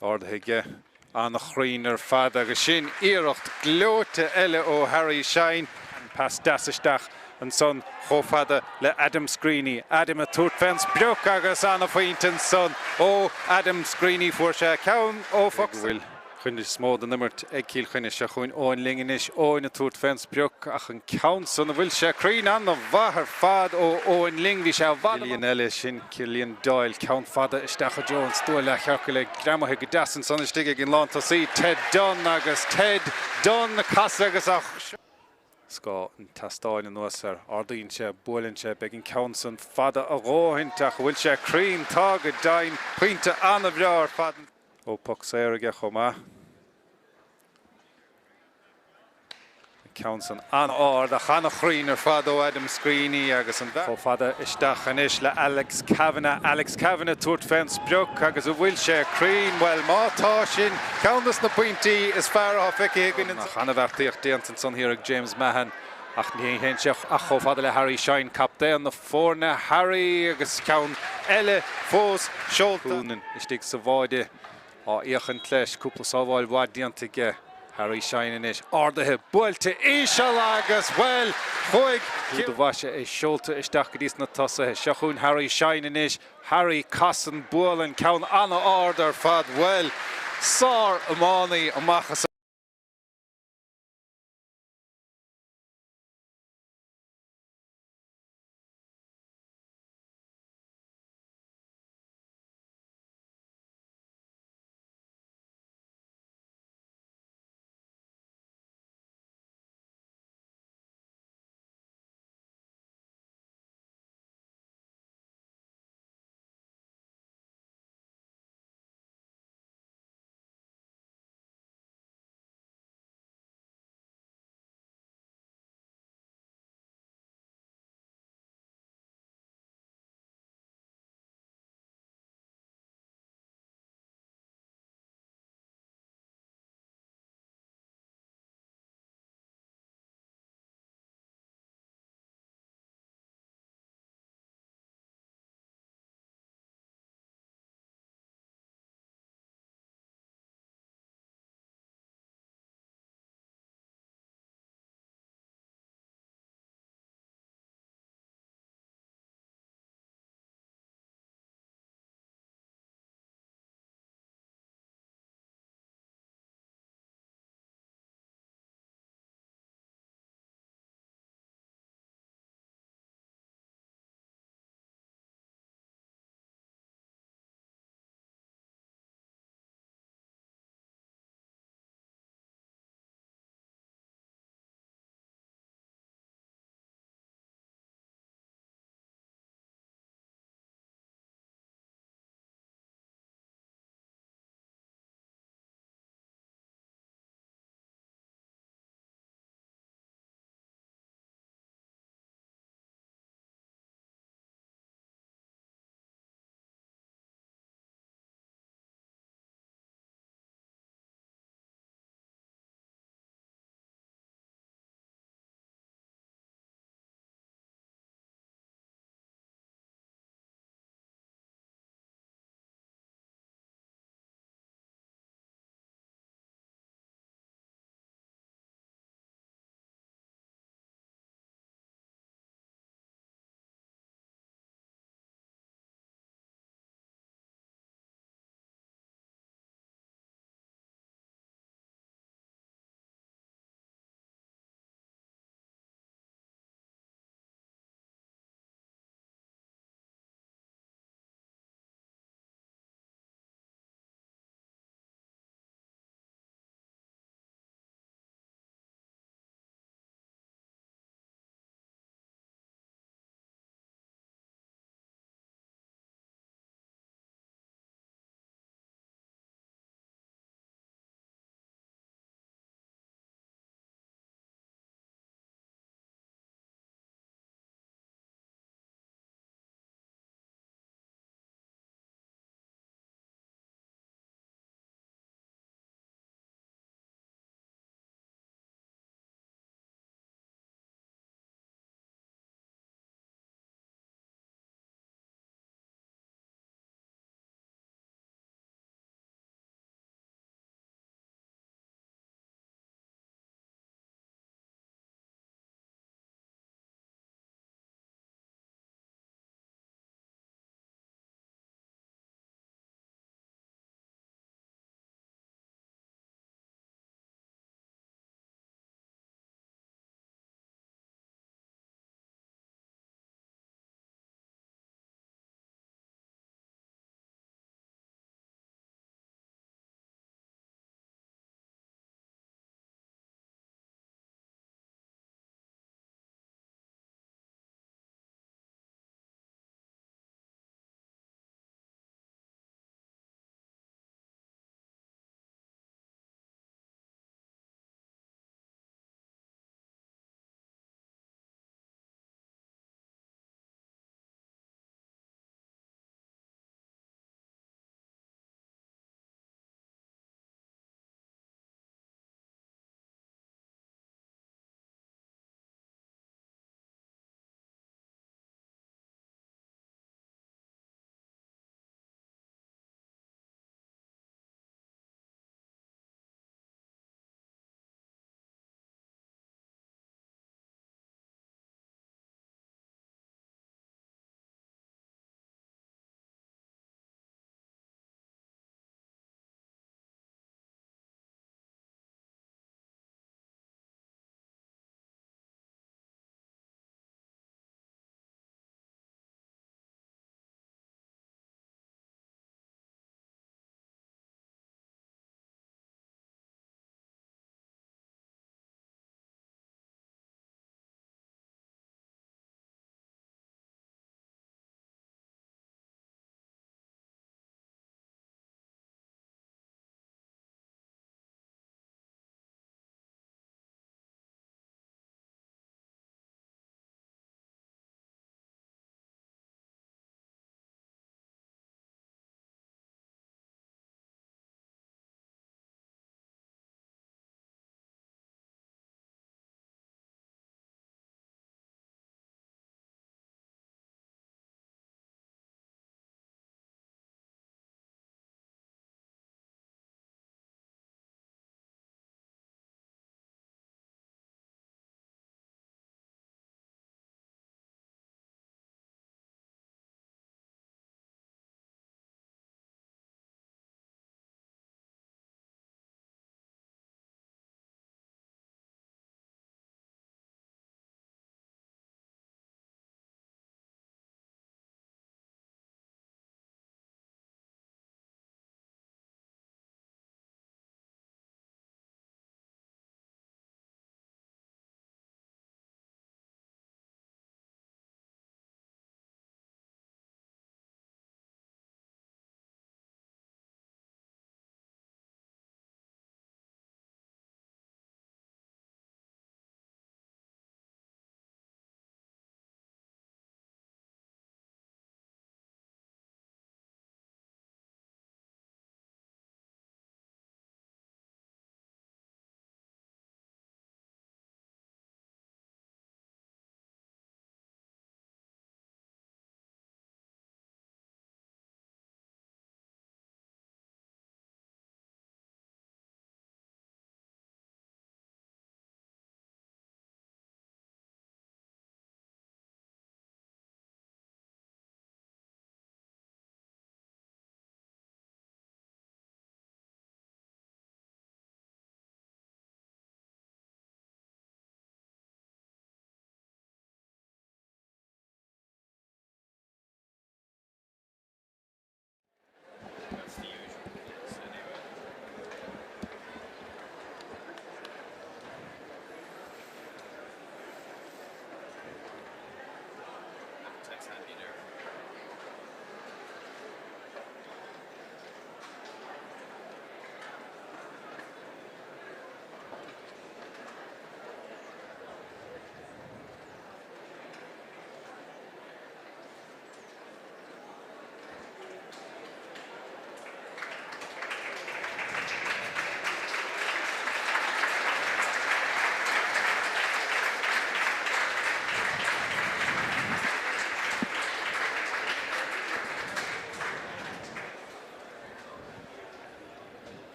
S1: Ardaithe aige, an-chruinn ar fad agus sin iarracht gleoite eile ó Harry Shine. Pas deas isteach ansan chomh fada le Adam Screeney. Adam ag tabhairt fén sprioc agus an-phointe ansan ó Adam Screeney. Fuair sé ceann ó phoc. Go bhfuil chuid is mó den imirt ag Cill Chainnigh. Seo chugainn Eoin Ling anois. Eoin ag tabhairt fén sprioc ach an ceann san, an bhfuil sé cruinn? An-mhaith ar fad ó Eoin Ling. Bhí sé i bhfad. Cillian eile, sin Cillian Doyle. Ceann fada isteach i dtreo an stua leathchiorcail é greamaithe go deas ansan istigh ag an lántosaí Ted Dunne agus Ted Dunne ag casadh agus á Scáth an tseastáin anuas air. Ardaíonn sé, buaileann sé, beidh an ceann san fada a dhóthaint ach an bhfuil sé cruinn? Tá go deimhin. Pointe an-bhreá ar fad. Ó poc saor aige chomh maith. An ceann san an-ard ach an-chruinn ar fad ó Adam Screeney agus an. Chomh fada isteach anois le Alex Kavanagh. Alex Kavanagh ag tabhairt fén sprioc agus an bhfuil sé cruinn? Bhuel má tá, sin ceann dos na pointí is fearr atá feicthe againn. Ach an-bheartaíocht déanta ansan thiar ag James Mahon ach ní théann sé ach chomh fada le Harry Shine, captaen na foirne. Harry agus ceann eile fós seolta. Coonan istigh sa bháide á fhéachaint leis. Cúpla sábháil mhaith déanta aige. Harry Shine anois ardaithe, buailte íseal agus, bhuel, chuaigh. De mhaise é seolta isteach go dtí sna tosaithe. Seo chugainn Harry Shine anois. Harry, casann, buaileann, ceann an-ard ar fad. Bhuel, sár-iománaí amach is.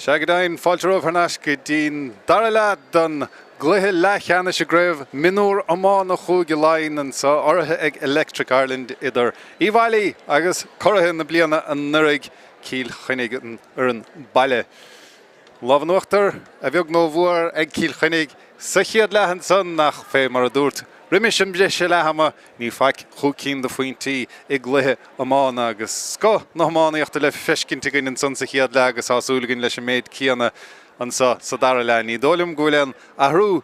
S1: Sea go deimhin, fáilte romhaibh thar n-ais go dtí'n dara leath den gcluiche leathcheannais i gCraobh Mionúr Iomána Chúige Laighean anseo, urraithe ag Electric Ireland idir Uíbh Fhailí agus curaithe na bliana anuraidh, Cill Chainnigh, an fhoireann baile. Lámh in uachtar, a bheag nó a mhór, ag Cill Chainnigh sa chéad leath ansan ach fé mar a dúrt roimis an mbriseadh leath-ama, ní faic chúig cinn de phointí i gcluiche iomána agus scoth na hiománaíochta le feiscint againn ansan sa chéad leath agus tá súil againn leis an méid céanna anso sa dara leath. Ní dóigh liom go bhfuil aon athrú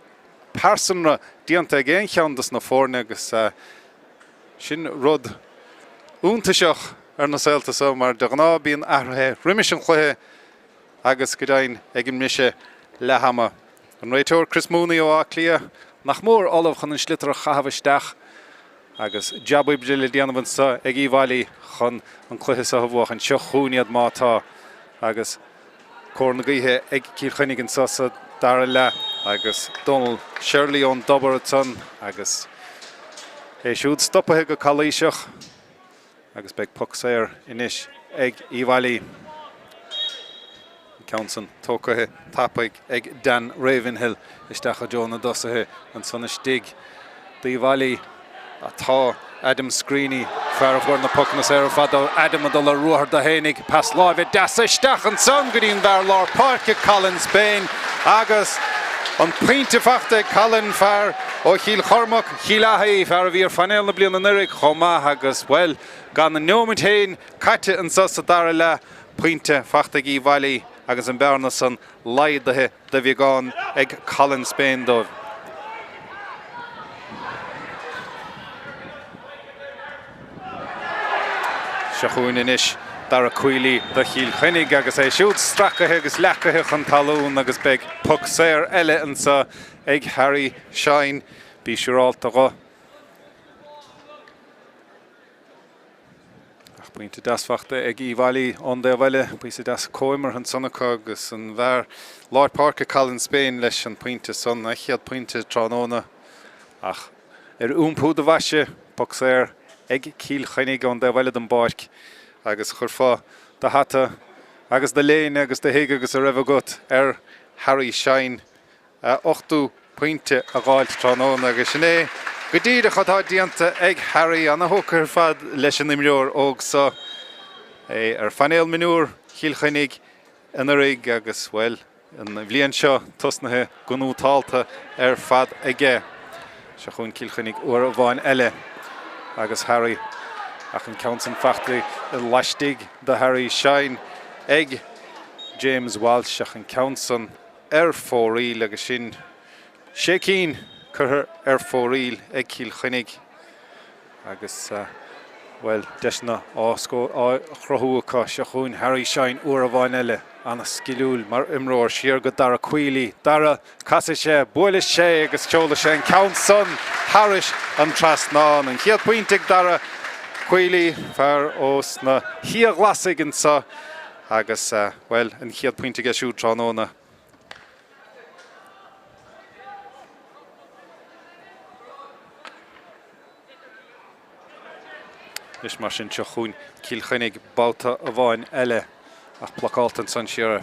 S1: pearsanra déanta ag aon cheann dos na foirne agus sin rud iontaiseach ar na saolta so mar de ghnáth bíonn athruithe roimis an chluiche agus go deimhin ag an mbriseadh leath-ama. An réiteoir Chris Mooney ó Áth Cliath nach mór ullamh chun an sliotar a chaitheamh isteach agus jab oibre le déanamh anseo ag Uíbh Fhailí chun an cluiche seo a bhuachan. Seo chugainn iad má tá agus cóir na gaoithe ag Cill Chainnigh anseo sa dara leath agus Donal Shirley ón dtobar ansan agus é siúd stopaithe go calaoiseach. Agus beidh poc saor anois ag Uíbh Fhailí. An ceann san tógtha tapaidh ag Dan Ravenhill isteach i dtreo na dtosaithe ansan istigh d'Uíbh Fhailí atá Adam Screeney, fear a fuair na pocanna saora ar fad ó Adam ag dul ar ruathar dó fhéinig. Pas láimhe deas isteach ansan go dtí an bhfear lár páirce Colin Spain agus an pointe fachta ag Colin, fear ó Chill Chormaic, Chill Achaidh, fear a bhí ar phainéal na bliana anuraidh chomh maith agus, bhuel, gan an neomat féin caite anso sa dara leath, pointe fachta ag Uíbh Fhailí agus an bearna san laghdaithe de bheagán ag Colin Spain dóibh. Seo chugainn anois Dara Queally do Chill Chainnigh agus é siúd stracaithe agus leacaithe chun talún agus beidh poc saor eile anso ag Harry Shine. Bí siúrálta dho. Ach pointe deas fachta ag Uíbh Fhailí ón dtaobh eile. Píosa deas comhimeartha ansan acu agus an bhfear lár páirce Colin Spain leis an pointe san, a chéad pointe tráthnóna. Ach ar iompú do bhoise, poc saor ag Cill Chainnigh ón dtaobh eile den bpáirc agus chuirfeá do hata agus do léine agus do thig agus a raibh agat ar Harry Shine. a ochtú pointe a dh'fháilt tráthnóna agus sin é go díreach atá déanta ag Harry. Ana-thógtha ar fad leis an imreoir óg seo. É ar phainéal mionúr Chill Chainnigh anuraidh agus, bhuel, an bhliain seo tosnaithe go nótálta ar fad aige. Seo chugainn Cill Chainnigh uair amháin eile agus Harry ach an ceann san fachta laistigh de Harry Shine ag James Walsh ach an ceann san ar fóraoil agus sin sé cinn curtha ar fóraoil ag Cill Chainnigh agus, bhuel, deiseanna á chruthú acu. Seo chugainn Harry Shine uair amháin eile, an-sciliúil mar imreoir, siar go Dara Queally. Dara, casfaidh sé, buailfidh sé agus seolfaidh sé an ceann san thairis an trasnán. An chéad phointe ag Dara Queally, fear ós na hIathghlasaigh anseo. Agus, bhuel, an chéad phointe aige siúd tráthnóna. Anois mar sin, seo chugainn Cill Chainnigh babhta amháin eile ach blocálta ansan siar.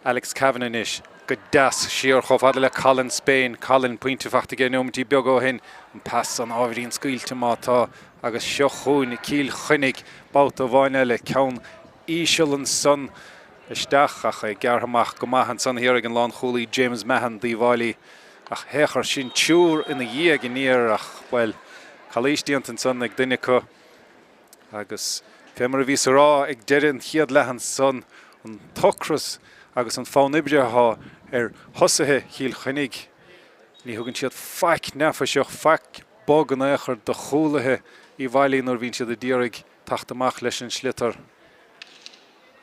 S1: Alex Kavanagh anois go deas siar chomh fada le Colin Spain. Colin, pointe fachta aige neomaintí beaga ó shin. An pas san ábhairín scaoilte má tá. Agus seo chugainn Cill Chainnigh babhta amháin eile. Ceann íseal ansan isteach ach é gearrtha amach go maith ansan thiar ag an lánchúlaí James Mahon d'Uíbh Fhailí ach théadh sin triúr ina dhiaidh aniar ach, bhuel, calaois déanta ansan ag duine acu agus fé mar a bhíos a rá ag deireadh an chéad leath ansan, an t-ocras agus an fonn oibre atá ar thosaithe Chill Chainnigh, ní thugann siad faic neafaiseach, faic bog in aon chor do chúlaithe Uíbh Fhailí nuair a bhíonn siad a d'iarraidh teacht amach leis an sliotar.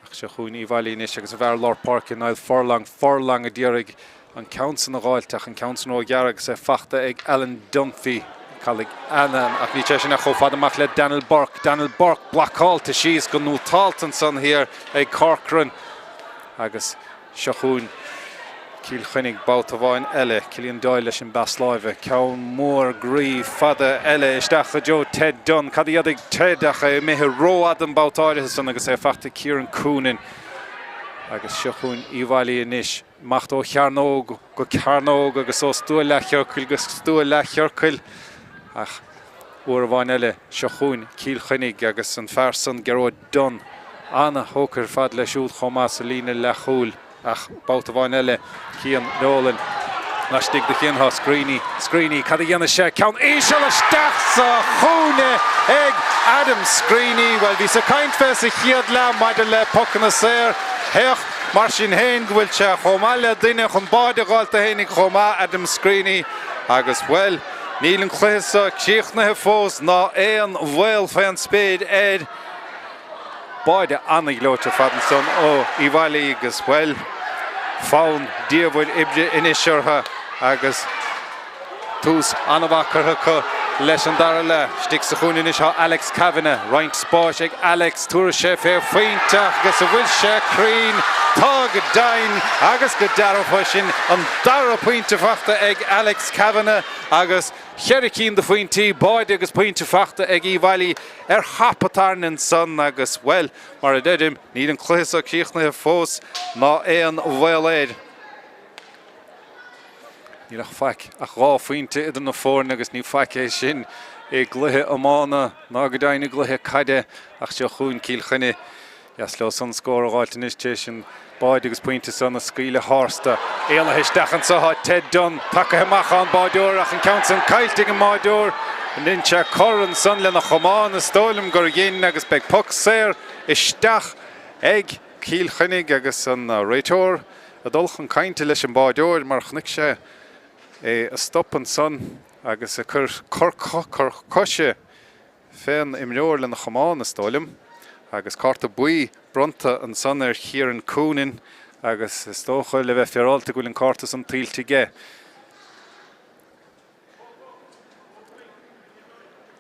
S1: Ach seo chugainn Uíbh Fhailí anois agus an fear lár páirce Niall Furlong, Furlong a d'iarraidh an ceann san a dh'fháilt ach an ceann san ró-ghearr agus é fachta ag Alan Dunphy. Cailligh Alan ach níl sé sin ach chomh fada amach le Daniel Burke. Daniel Burke blocáilte síos go nótálta ansan thiar ag Corcoran agus Seo chugainn Cill Chainnigh babhta amháin eile. Cillian Doyle leis an bpas láimhe. Ceann mór groí fada eile isteach i dtreo Ted Dunne. Cad a dhéanfaidh Ted ach é imithe rófhada an babhta áirithe san agus é fachta ag Kieran Coonan. Agus seo chugainn Uíbh Fhailí anois, imeacht ó chearnóg go cearnóg agus ó stua leathchiorcail go stua leathchiorcail. Ach uair amháin eile, seo chugainn Cill Chainnigh agus an fear san, Gearóid Dunne, ana-thógtha ar fad leis siúd chomh maith sa líne leathchúil. Ach babhta amháin eile, Cian Nolan laistigh de Chian. Tá Screeney, Screeney, cad a dhéanfaidh sé? Ceann íseal isteach sa chúinne ag Adam Screeney. Bhuel, bhíos ag caint fé sa chéad leath maidir le pocanna saor. Féach, mar sin féin, go bhfuil sé chomh maith le duine chun báide a dh'fháilt dó fhéinig chomh maith, Adam Screeney. Agus, bhuel, níl an cluiche seo críochnaithe fós ná aon bhaol fén spéir air. Báide an-ghleoite ar fad ansan ó Uíbh Fhailí agus, bhuel, fonn diamhair oibre anois orthu agus tús an-mhaith curtha acu leis an dara leath. Istigh sa chúinne anois tá Alex Kavanagh, roinnt spáis ag Alex, tabharfaidh sé fé phointe agus an bhfuil sé cruinn? Tá go deimhin agus go dearfa, sin an dara pointe fachta ag Alex Kavanagh agus cheithre cinn de phointí, báide agus pointe fachta ag Uíbh Fhailí. Ar thapa tairne ansan agus, bhuel, mar a deirim, níl an cluiche so críochnaithe fós ná aon bhaol air. Níl ach faic ach 2 phointe idir na foirne agus ní faic é sin i gcluiche iomána ná go deimhin i gcluiche caide ach seo chugainn Cill Chainnigh. Dheas leo san scór a dh'fháilt anois tar éis an báide agus pointe san a scaoileadh tharstu. Éalaithe isteach anso tá Ted Dunne tagtha amach ón báideoir ach an ceann san caillte ag an mbáideoir. Dhein sé cor ansan lena chamán is dóigh liom gur dhein agus beidh poc saor isteach ag Cill Chainnigh agus an réiteoir ag dul chun cainte leis an báideoir mar chonaic sé é ag stop ansan agus ag cur cor coise fén imreoir lena chamán, is dóigh liom, agus cárta buí bronnta ansan ar Chiaran Coonan agus is dócha, le bheith féaráilte, go bhfuil an cárta san tuillte aige.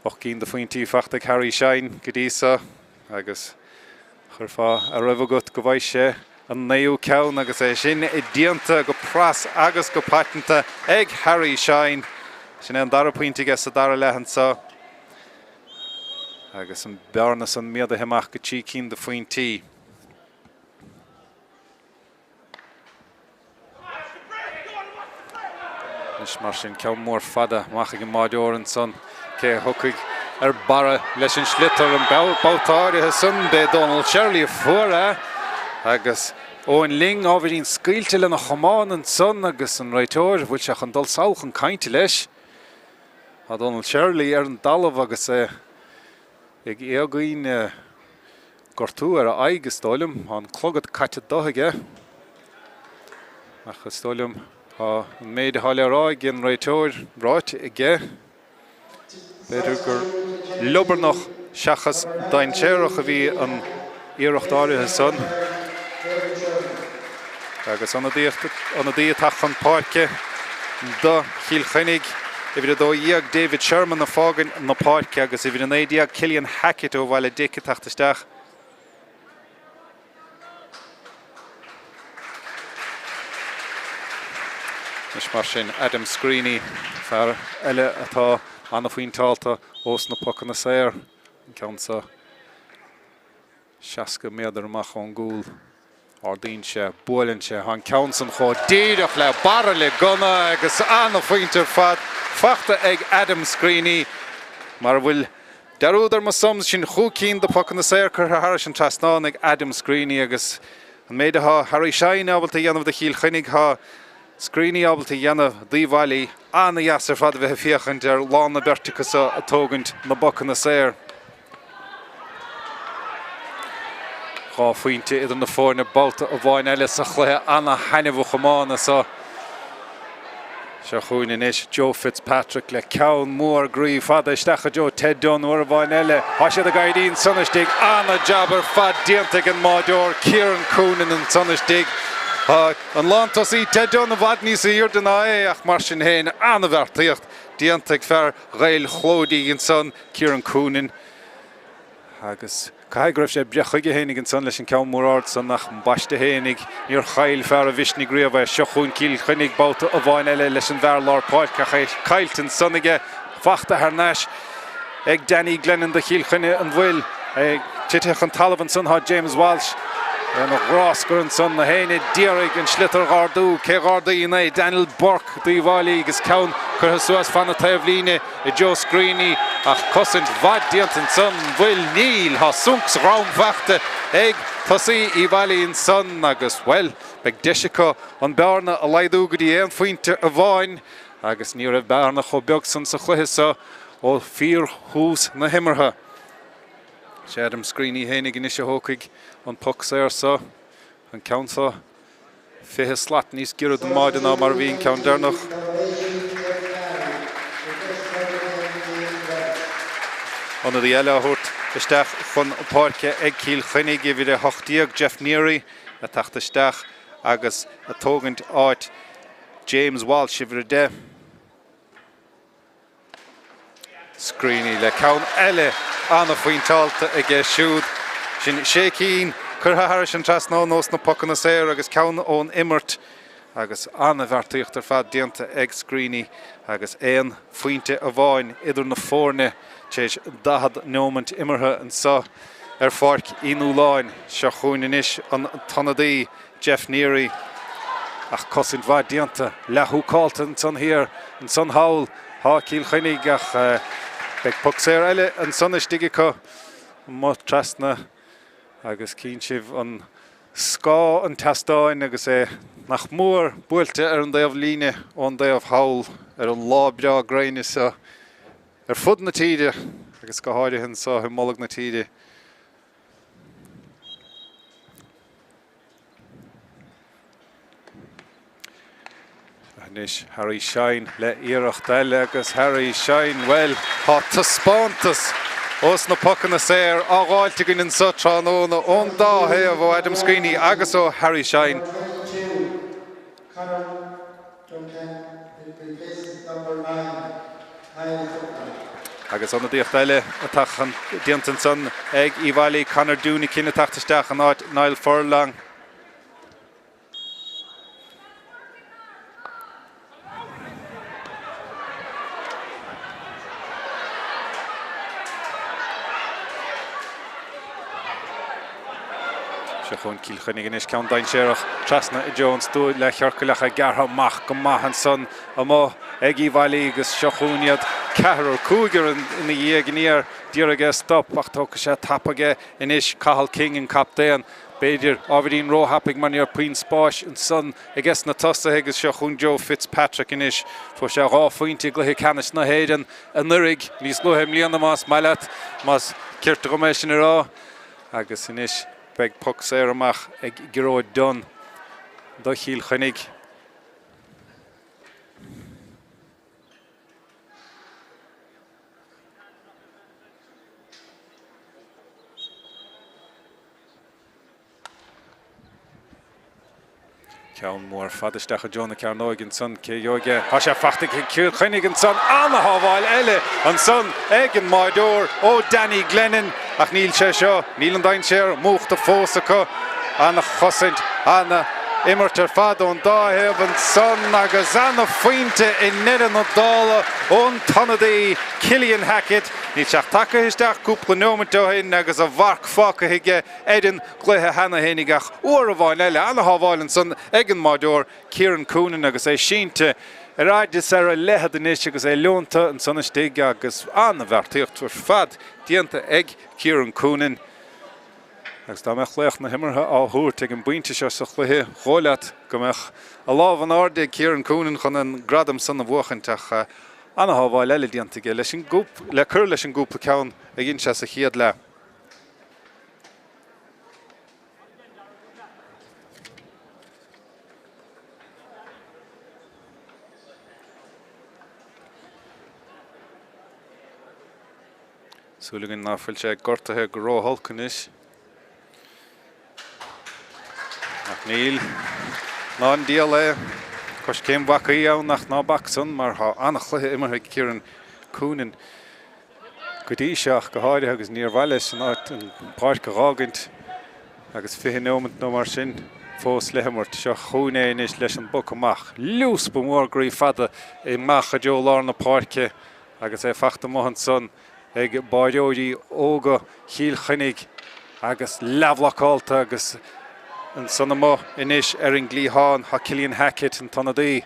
S1: 8 gcinn de phointí fachta ag Harry Shine go dtí so agus chuirfeá a raibh agat go bhfaighidh sé an naoú ceann agus é sin déanta go pras agus go paiteanta ag Harry Shine. Sin é an dara pointe aige sa dara leath anso. Agus an bearna san méadaithe amach go 3 cinn de phointí. Anois mar sin, ceann mór fada amach ag an mbáideoir ansan. Cé a thiocfaidh ar barra leis an sliotar an babhta áirithe san? B'é Dónal Shirley a fuair é agus Eoin Ling ábhairín scaoilte lena chamán ansan agus an réiteoir, bhfuil sé chun dul sall chun cainte leis? Tá Dónal Shirley ar an dtalamh agus é ag éagaoin gortú ar a aghaidh, is dóigh liom. Tá an clogad caite de aige. Ach is dóigh liom tá an méid atá le rá ag an réiteoir ráite aige. B'fhéidir gur liobarnach seachas dainséarach a bhí an iarracht áirithe san. Agus ionadaíocht, ionadaí ag teacht chun páirce do Chill Chainnigh, uimhir 12 David Sherman ag fágaint na páirce agus uimhir 19 Cillian Hackett ó Bhaile Dic ag teacht isteach. Anois mar sin Adam Screeney, fear eile atá an-phointeálta ós na pocanna saor, an ceann seo. 60 méadar amach ón gcúl. Ardaíonn sé, buaileann sé, tá an ceann san chomh díreach le bairille gunna agus an-phointe ar fad fachta ag Adam Screeney. Mara bhfuil dearúd ar mo shon, sin chúig cinn de phocanna saor curtha thairis an trasnán ag Adam Screeney agus an méid atá Harry Shine ábalta a dhéanamh do Chill Chainnigh, tá Screeney ábalta a dhéanamh d'Uíbh Fhailí. An-dheas ar fad a bheith ag féachaint ar lán na beirte acu so ag tógaint na bpocanna saor. 2 phointe idir na foirne babhta amháin eile sa chluiche ana-thaitneamhach iomána seo. Seo chugainn anois Joe Fitzpatrick le ceann mór groí fada isteach i dtreo Ted Dunne uair amháin eile. Tá siad ag éirí ansan istigh. Ana-jab ar fad déanta ag an mbáideoir Kieran Coonan ansan istigh. Tá an lántosaí Ted Dunne i bhfad níos aoirde ná é ach mar sin féin ana-bheartaíocht déanta ag fear Ghaeil Chlóidí ansan. Kieran Coonan agus caithfidh go raibh sé ag breith chuige fhéinig ansan leis an ceann mór ard san ach ambaiste fhéinig, níor chaill fear an mhisnigh riamh é. Seo chugainn Cill Chainnigh babhta amháin eile leis an bhfear lár páirce ach é caillte ansan aige, fachta thar n-ais ag Danny Glennon do Chill Chainnigh an bhfuil é tite chun talamh ansan tá James Walsh. Ina ghráscar ansan, na héinne d'iarraidh an sliotar dh'ardú. Cé dh'ardaíonn é? Daniel Burke d'Uíbh Fhailí agus ceann curtha suas fan na taobhlíne i dtreo Screeney ach cosaint mhaith déanta ansan. Bhfuil? Níl! Tá sonc sa dhrom faighte ag tosaí Uíbh Fhailí ansan agus, bhuel, beidh deis acu an bearna a laghdú go dtí aon phointe amháin agus ní raibh bearna chomh beag san sa chluiche seo ó fíorthús na himeartha. Sé Adam Screeney fhéinig anois a thógfaidh an poc saor so, an ceann so 20 slat níos giorra don mbáide ná mar a bhí an ceann deireanach. Ionadaí eile á thabhairt isteach chun páirce ag Cill Chainnigh, uimhir 18, Jeff Neary, ag teacht isteach agus ag tógaint áit James Walsh, uimhir 10. Screeney le ceann eile an-phointeáilte aige siúd. Sin sé cinn curtha thairis an trasnán ós na pocanna saor agus ceann ón imirt agus an-bheartaíocht ar fad déanta ag Screeney agus aon phointe amháin idir na foirne tar éis 40 neomant imeartha anseo ar Pháirc Uí Nualláin. Seo chugainn anois an t-ionadaí Jeff Neary. Ach cosaint mhaith déanta, leath-húcáilte ansan thiar, ansan thall. Tá Cill Chainnigh ach beidh poc saor eile ansan istigh acu amuigh trasna agus cíonn sibh an scáth an tseastáin agus é nach mór buailte ar an dtaobh líne ón dtaobh thall ar an lá breá gréine seo ar fud na tíre agus go háirithe anseo i mbolg na tíre. Anois Harry Shine le iarracht eile agus Harry Shine, bhuel, tá taispeántas ós na pocanna saor á dh'fháilt againn anseo tráthnóna ón dá thaobh, ó Adam Screeney agus ó Harry Shine. Agus ionadaíocht eile atá déanta ansan ag Uíbh Fhailí, Conor Doonican ag teacht isteach in áit Niall Furlong. Seo chugainn Cill Chainnigh anois, ceann dainséarach trasna i dtreo an stua leathchiorcail ach é gearrtha amach go maith ansan amuigh ag Uíbh Fhailí agus seo chugainn iad, ceathrar, cúigear ina dhiaidh aniar, d'iarraidh é a stop ach tógfaidh sé tapaidh é anois, Cathal King an captaen, b'fhéidir ábhairín róthapaidh mar ní raibh puinn spáis ansan aige sna tosaithe agus seo chugainn Joe Fitzpatrick anois. Fuair sé dhá phointe i gcluiche ceannais na hÉireann anuraidh, níos luaithe i mbliana más maith leat, más cirt dhom é sin a rá. Agus anois beidh poc saor amach ag Gearóid Dunne do Chill Chainnigh. Ceann mór fada isteach i dtreo na cearnóige ansan, cé gheobhaidh é? Tá sé fachta ag Cill Chainnigh ansan, ana-shábháil eile ansan ag an mbáireoir ó Danny Glennon ach níl sé seo, níl an dainséar múchta fós acu. Ana-chosaint, ana-imirt ar fad ón dá thaobh ansan agus ana-phointe i ndeireadh na dála ón t-ionadaí Cillian Hackett. Níl sé ach tagtha isteach cúpla neomant ó shin agus a mharc fágtha aige ar an gcluiche cheana fhéinig ach uair amháin eile, ana-shábháil ansan ag an mbáireoir Kieran Coonan agus é sínte ar fhaid is ar a leithead anois agus é leonta ansan istigh agus ana-bheartaíocht ar fad déanta ag Kieran Coonan agus dá mbeadh laoch na himeartha á thabhairt ag an bpointe seo sa chluiche, dhóigh leat go mbeadh a lámh in airde ag Kieran Coonan chun an gradam san a bhuachaint ach ana-shábháil eile déanta aige leis an le cur leis an gcúpla ceann a dhein sé sa chéad leath. Súil againn ná fuil sé gortaithe go rótholc anois. Ach níl. Ná an diabhal é. Coiscéim bhacaí ann ach ná bac san mar tá an-chluiche imeartha ag Kieran Coonan. go dtí seo ach go háirithe agus níor mhaith leis an áit, an pháirc a dh'fhágaint agus 20 neomant nó mar sin fós le himirt. Seo chugainn é anois leis an bpoc amach. Liúspa mór groí fada amach i dtreo lár na páirce agus é fachta amuigh ansan ag báireoirí óga Chill Chainnigh agus leathbhlocálta agus. Ansan amuigh anois ar an gcliathán tá Cillian Hackett, an t-ionadaí.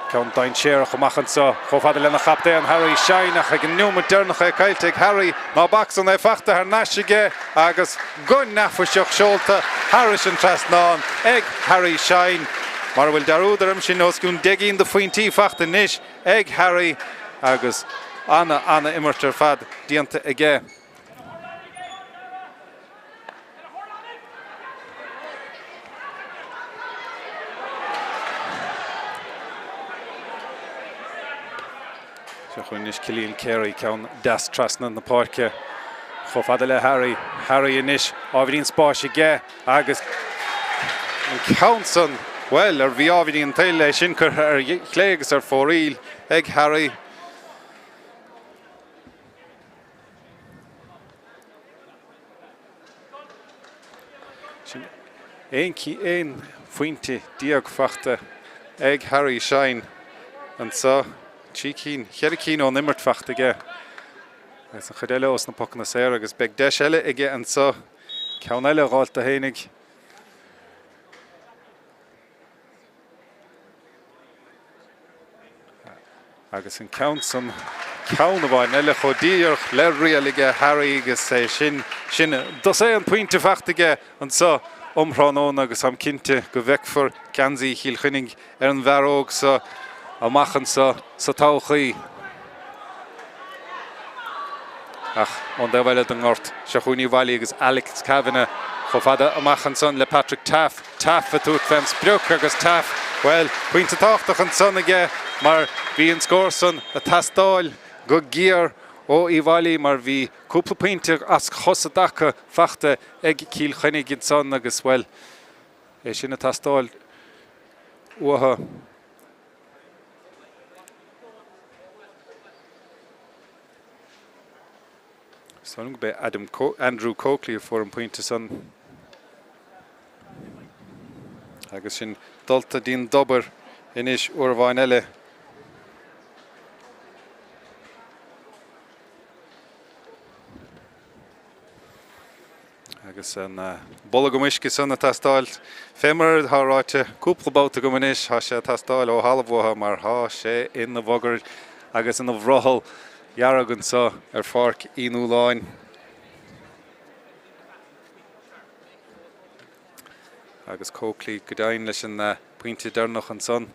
S1: Ceann dainséarach amach anso chomh fada lena chaptaen Harry Shine ach ag an neomat deireanach é caillte ag Harry. Ná bac san é fachta thar n-ais aige agus go neafaiseach seolta thairis an trasnán ag Harry Shine. Mara bhfuil dearúd orm sin os cionn 10 gcinn de phointí fachta anois ag Harry agus ana ana imirt ar fad déanta aige. Seo chugainn anois Cillian Carey, ceann deas trasna na páirce chomh fada le Harry. Harry anois, ábhairín spáis aige agus an ceann san, bhuel, ar bhí ábhairín an tsaoil é sin curtha ar chlé agus ar fóraoil ag Harry. Sin 11 phointe fachta ag Harry Shine anseo. Trí cinn, cheithre cinn ón imirt fachta aige agus an chuid eile ós na pocanna saora agus beidh deis eile aige anseo ceann eile a dh'fháilt dó fhéinig. Agus an ceann san, ceann amháin eile chomh díreach le riail aige Harry agus é sin, sin dosaen pointe fachta aige anseo um thráthnóna agus táim cinnte go bhfeicfear geansaí Chill Chainnigh ar an bhfear óg seo amach anseo sa todhchaí. Ach ón dtaobh eile den ngort, seo chugainn Uíbh Fhailí agus Alex Kavanagh chomh fada amach ansan le Patrick Taaffe. Taaffe ag tabhairt fén sprioc agus Taaffe, bhuel, pointe tábhachtach ansan aige mar bhí an scór san ag teastáil go géar ó Uíbh Fhailí mar bhí cúpla pointe as chos i dtaca fachta ag Cill Chainnigh ansan agus, bhuel, é sin ag teastáil uathu. Is dóigh liom go b'é Adam Andrew Coakley a fuair an pointe san agus sin dulta dtí'n dtobar anois uair amháin eile. Agus an bolgam uisce san ag teastáil, fé mar atá ráite cúpla babhta agam anois, tá sé ag teastáil ó thalamh uathu mar tá sé ina bhogair agus ina bhrothall dhearg anso ar Pháirc Uí Nualláin. Agus Coakley go deimhin leis an pointe deireanach ansan.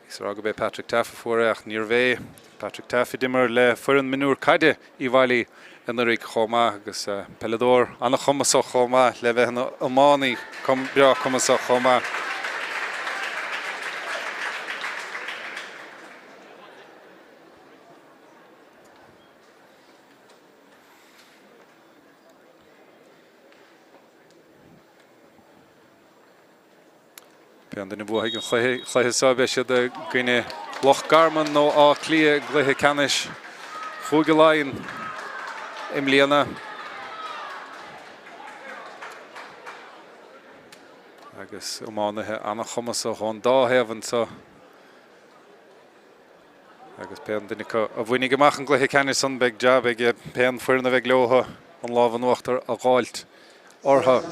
S1: Bhíos ag rá gurb é Patrick Taaffe a fuair é ach níorbh é. Patrick Taaffe a d'imir le foireann mionúr caide Uíbh Fhailí anuraidh chomh maith agus peileadóir an-chumasach chomh maith le bheith ina iománaí breá cumasach chomh maith. Pé an duine a bhuafaidh an cluiche seo, beidh siad i gcoinne Loch Garman nó Áth Cliath i gcluiche ceannais Chúige Laighean i mbliana. Agus iománaithe an-chumasach ón dá thaobh anseo. Agus pé an duine acu a bhainfidh amach an gcluiche ceannais san, beidh jab aige pé an foireann a bheidh leo an lámh in uachtar a dh'fháilt orthu.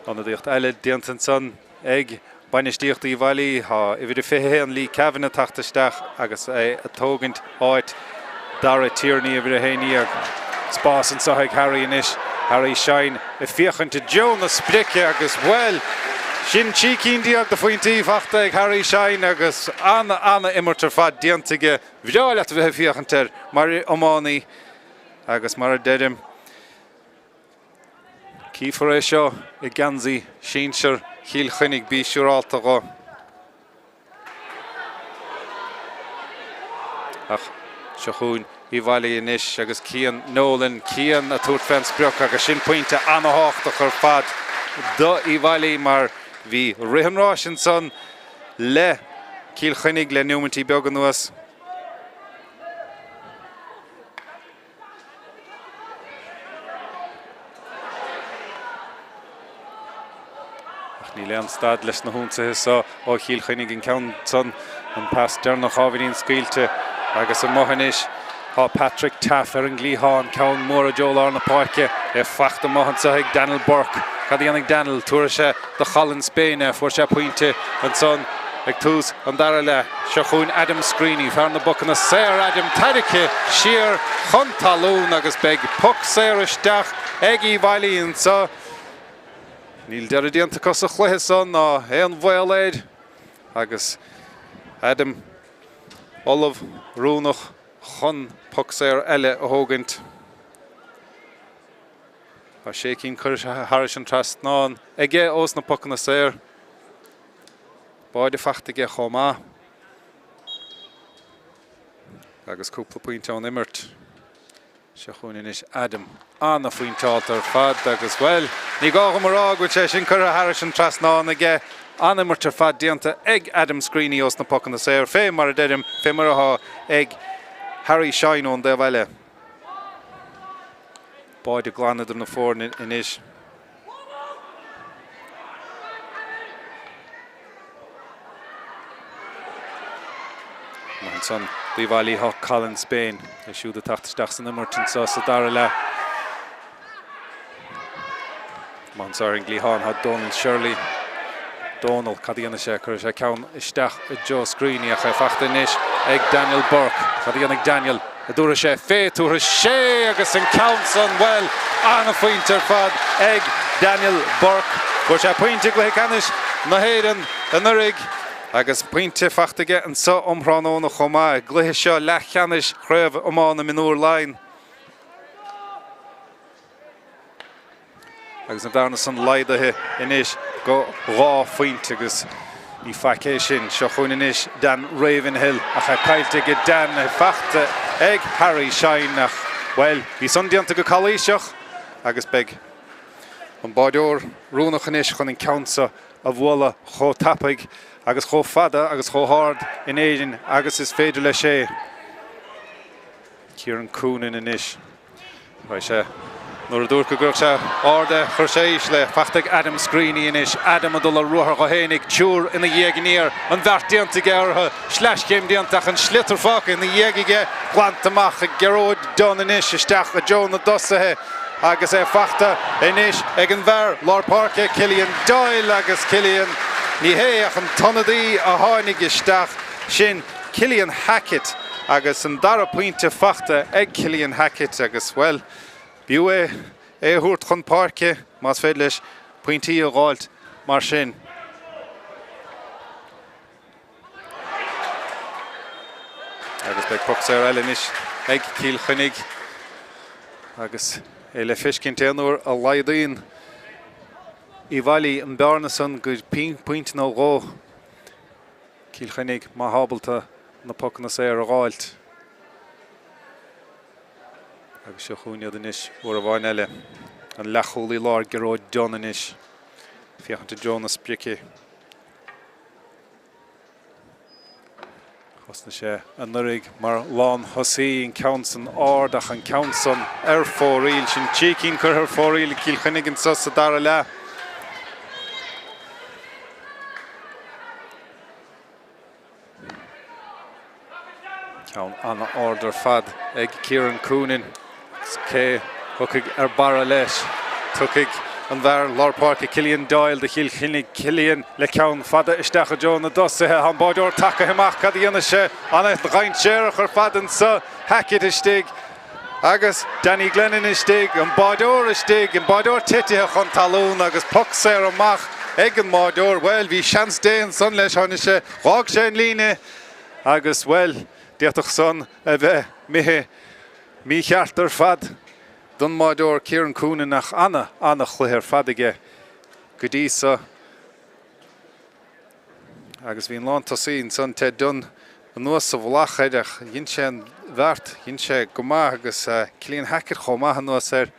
S1: Ionadaíocht eile déanta ansan ag bainistíocht Uíbh Fhailí. Tá uimhir a 21 Lee Kavanagh tagtha isteach agus é ag tógaint áit Dara Tierney, uimhir 11. Spás anseo ag Harry anois. Harry Shine ag féachaint i dtreo na sprice agus, bhuel, sin 13 cinn de phointí fachta ag Harry Shine agus an-an-imirt ar fad déanta aige. Bhreá leat a bheith ag féachaint air mar iománaí agus mar a deirim, Cífear é seo i ngeansaí sinsir Chill Chainnigh, bí siúrálta dho. Ach seo chugainn Uíbh Fhailí anois agus Cian Nolan, Cian ag tabhairt fén sprioc agus sin pointe ana-thábhachtach ar fad do Uíbh Fhailí mar bhí rith an ráis ansan le Cill Chainnigh le neomaintí beaga anuas. Ach níl aon stad leis na hionsaithe seo ó Chill Chainnigh. An ceann san, an pas deireanach ábhairín scaoilte agus amuigh anois. Tá Patrick Taaffe ar an gcliathán, ceann mór i dtreo lár na páirce, é faighte amuigh anseo ag Daniel Burke. Cad a dhéanfaidh Daniel? Tabharfaidh sé do Cholin Spain é. Fuair sé pointe ansan ag tús an dara leath. Seo chugainn Adam Screeney, fear na bpocanna saor. Adam tarraicthe siar chun talún agus beidh poc saor isteach ag Uíbh Fhailí anseo. Níl deireadh déanta acu sa chluiche san ná aon bhaol air agus Adam ullamh oiriúnach chun poc saor eile a thógaint. Tá sé cinn curtha thairis an trasnán aige ós na pocanna saor. Báide faighte aige chomh maith. Agus cúpla pointe ón imirt. Seo chugainn anois Adam. An-phointeálta ar fad agus, bhuel, ní gá dhom a rá go bhfuil sé sin curtha thairis an trasnán aige. An-imirt ar fad déanta ag Adam Screeney ós na pocanna saor, fé mar a deirim, fé mar atá ag Harry Shine ón dtaobh eile. Báide glan idir na foirne anois. Ansan d'Uíbh Fhailí tá Colin Spain, é siúd ag teacht isteach san imirt anseo sa dara leath. Amuigh anso ar an gcliathán tá Donal Shirley. Donal, cad a dhéanfaidh sé? Cuirfidh sé ceann isteach i dtreo Screeney ach é faighte anois ag Daniel Burke. Cad a dhéanfaidh Daniel? An dtabharfaidh sé fé, tabharfaidh sé agus an ceann san, bhuel, an-phointe ar fad ag Daniel Burke. Fuair sé pointe i gcluiche ceannais na hÉireann anuraidh agus pointe faighte aige anseo um thráthnóna chomh maith i gcluiche seo leathcheannais Chraobh Iomána Mionúr Laighean. Agus an bhearna san laghdaithe anois go 2 phointe agus ní faic é sin. Seo chugainn anois Dan Ravenhill ach é caillte aige Dan, é faighte ag Harry Shine ach, bhuel, bhí san déanta go calaoiseach agus beidh an báideoir oiriúnach anois chun an ceann seo a bhualadh chomh tapaidh agus chomh fada agus chomh hard in Éirinn agus is féidir leis é. Kieran Coonan anois. Raibh sé nuair a dúirt go gcuirfeadh sé ard é, chuir sé íseal é. Faighte ag Adam Screeney anois. Adam ag dul ar ruathar dho fhéinig, triúr ina dhiaidh aniar. An bheart déanta aige orthu. Sleaschéim déanta ach an sliotar fágtha ina dhiaidh aige. Glanta amach ag Gearóid Dunne anois isteach i dtreo na dtosaithe agus é faighte anois ag an bhfear lár páirce Cillian Doyle agus Cillian, ní hé ach an t-ionadaí a tháinig isteach, sin Cillian Hackett agus an dara pointe faighte ag Cillian Hackett agus, bhuel, b'fhiú é é a thabhairt chun páirce más féidir leis pointí a dh'fháilt mar sin. Agus beidh poc saor eile anois ag Cill Chainnigh agus é le feiscint aon uair a laghdaíonn Uíbh Fhailí an bearna san go pointe nó dhó. Cill Chainnigh maith ábalta na pocanna saor a dh'fháilt. Agus seo chugainn iad anois uair amháin eile. An leathchúlaí láir Gearóid Dunne anois. Féachaint i dtreo na sprice. Thosnaigh sé anuraidh mar lán-thosaí, an ceann san ard ach an ceann san ar fóraoil. Sin trí cinn curtha ar fóraoil ag Cill Chainnigh anseo sa dara leath. Ceann an-ard ar fad ag Kieran Coonan. Agus cé thiocfaidh ar barra leis? Tiocfaidh an bhfear lár páirce Cillian Doyle do Chill Chainnigh. Cillian le ceann fada isteach i dtreo na dtosaithe. Tá an báideoir tagtha amach. Cad a dhéanfaidh sé? An-dhainséarach ar fad anseo. Hackett istigh. Agus Danny Glennon istigh, an báideoir istigh, an báideoir titithe chun talún agus poc saor amach ag an mbáideoir. Bhuel, bhí seans Dé ansan leis, tháinig sé, dh'fhág sé an líne agus, bhuel, d'fhéadfadh san a bheith imithe mícheart ar fad don mbáideoir Kieran Coonan ach ana, ana-chluiche ar fad aige go dtí so. Agus bhí an lántosaí ansan, Ted Dunne, anuas sa mhullach air ach dhein sé an bheart, dhein sé go maith agus Cillian Hackett chomh maith anuas air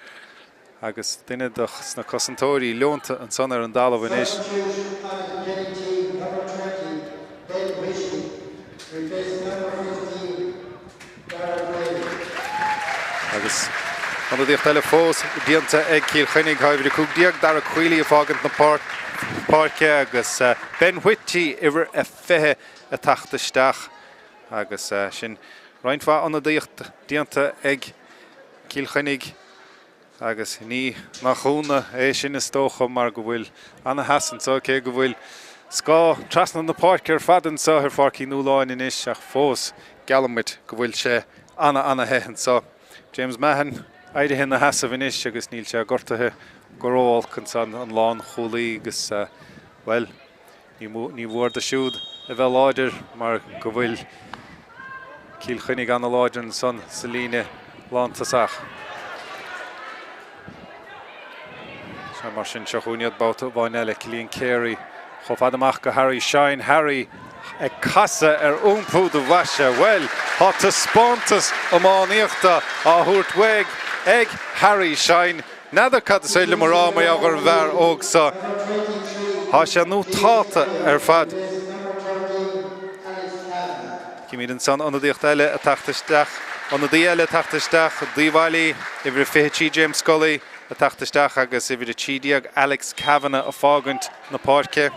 S1: agus duine de na cosantóirí leonta ansan ar an dtalamh anois.
S2: Substitution on the Kenny team, number 20, Ben Whitty, replacing number 15, Darragh Brady.
S1: Agus ionadaíocht eile fós déanta ag Cill Chainnigh, tá uimhir 15, Darragh Quealy ag fágaint na páirce agus Ben Whitty, uimhir 20, ag teacht isteach agus sin. Roinnt mhaith ionadaíocht déanta ag Cill Chainnigh agus ní nach ionadh é sin is dócha mar go bhfuil ana-theas anseo, cé go bhfuil scáth trasna na páirce ar fad anseo ar Pháirc Uí Nualláin anois ach fós geallaim duit go bhfuil sé ana-ana-the anseo. James Mahon éirithe ina sheasamh anois agus níl sé gortaithe go ró-olc ansan, an lánchúlaí agus, bhuel, Ní mór dó siúd a bheith láidir mar go bhfuil Cill Chainnigh ana-láidir ansan sa líne lántosach. Sea, mar sin, seo chugainn iad babhta amháin eile. Cillian Carey chomh fada amach go Harry Shine. Harry ag casadh ar iompú do bhoise. Bhuel, tá taispeántas iománaíochta á thabhairt uaidh ag Harry Shine. N'fheadar cad is féidir liom a rá mar gheall ar an bhfear óg seo. Tá sé nótálta ar fad. Címid ansan ionadaíocht eile ag teacht isteach, ionadaí eile ag teacht isteach, d'Uíbh Fhailí, uimhir a 23 James Scully ag teacht isteach agus uimhir a 13 Alex Kavanagh ag fágaint na páirce.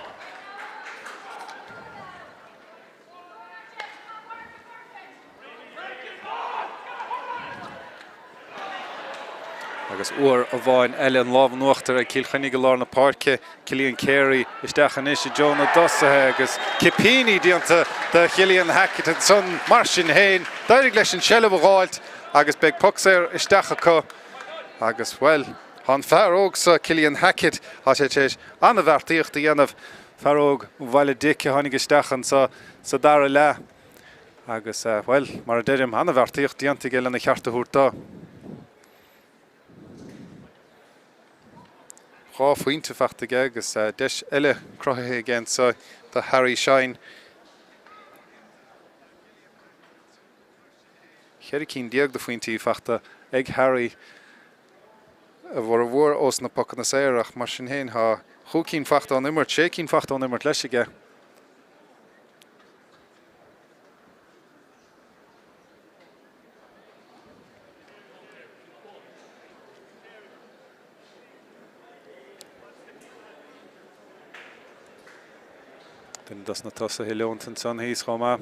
S1: Agus uair amháin eile an lámh in uachtar ag Cill Chainnigh i lár na páirce. Cillian Carey isteach anois i dtreo na dtosaithe agus cipíní déanta de Chillian Hackett ansan. Mar sin féin, d'éirigh leis an tseilbh a dh'fháilt agus beidh poc saor isteach acu. Agus, bhuel, tá an fear óg seo, Cillian Hackett, tá sé tar éis an-bheartaíocht a dhéanamh. Fear óg Bhaile Dic a tháinig isteach anso sa dara leath. Agus, bhuel, mar a deirim, an-bheartaíocht déanta aige lena cheart a thabhairt dó. 2 phointe faighte aige agus deis eile cruthaithe aige anso do Harry Shine. 14 cinn de phointí faighte ag Harry, a bhformhór ós na pocanna saora ach mar sin féin tá chúig cinn faighte ón imirt, sé cinn faighte ón imirt leis aige. Duine dos na tosaithe leonta ansan thíos chomh maith.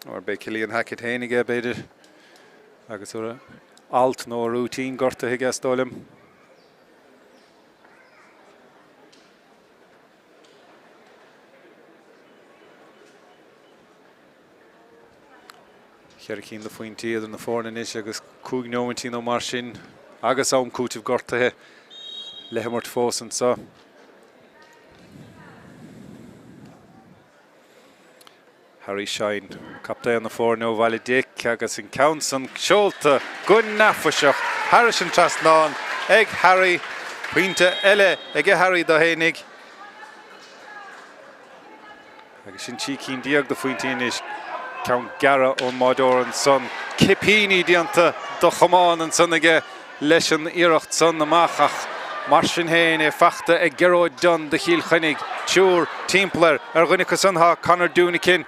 S1: Mar beidh Cillian Hackett féin aige, b'fhéidir, agus a alt nó a rúitín gortaithe aige, is dóigh liom. Cheithre cinn de phointí idir na foirne anois agus 5 neomaintí nó mar sin agus am cúitimh gortaithe le himirt fós anseo. Harry Shine, captaen na foirne ó Bhaile Dic agus an ceann san seolta go neafaiseach thairis an trasnán ag Harry. Pointe eile aige Harry dó fhéinig. Agus sin 13 cinn de phointí anois. Ceann gearra ón mbáireoir ansan. Cipíní déanta do chamán ansan aige leis an iarracht san amach ach mar sin féin é fachta ag Gearóid Dunne do Chill Chainnigh. Triúr timpeall air. Ar dhuine acu san tá Conor Dunican.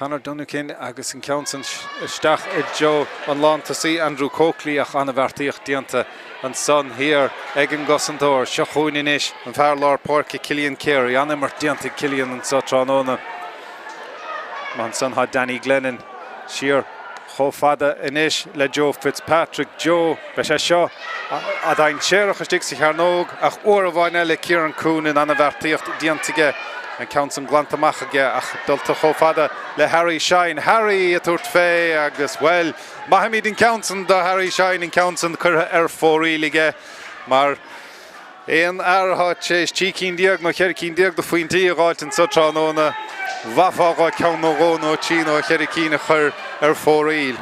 S1: Conor Dunican agus an ceann san isteach i dtreo an lántosaí Andrew Coakley ach an-bheartaíocht déanta ansan thiar ag an gcosantóir. Seo chugainn anois an fear lár páirce Cillian Carey. An-imirt déanta ag Cillian anso tráthnóna. Ansan tá Danny Glennon siar chomh fada anois le Joe Fitzpatrick. Joe, beidh sé seo dainséarach istigh sa chearnóg ach uair amháin eile Kieran Coonan, an-bheartaíocht déanta aige, an ceann san glanta amach aige ach dulta chomh fada le Harry Shine. Harry ag tabhairt fé agus, bhuel, maithfimid an ceann san do Harry Shine, an ceann san curtha ar fóraoil aige mar Aon fhear atá tar éis 13 cinn nó 14 cinn de phointí a dh'fháilt anso tráthnóna, mhaithfeá dhó ceann nó dhó nó trí nó cheithre cinn a chur ar fóraoil.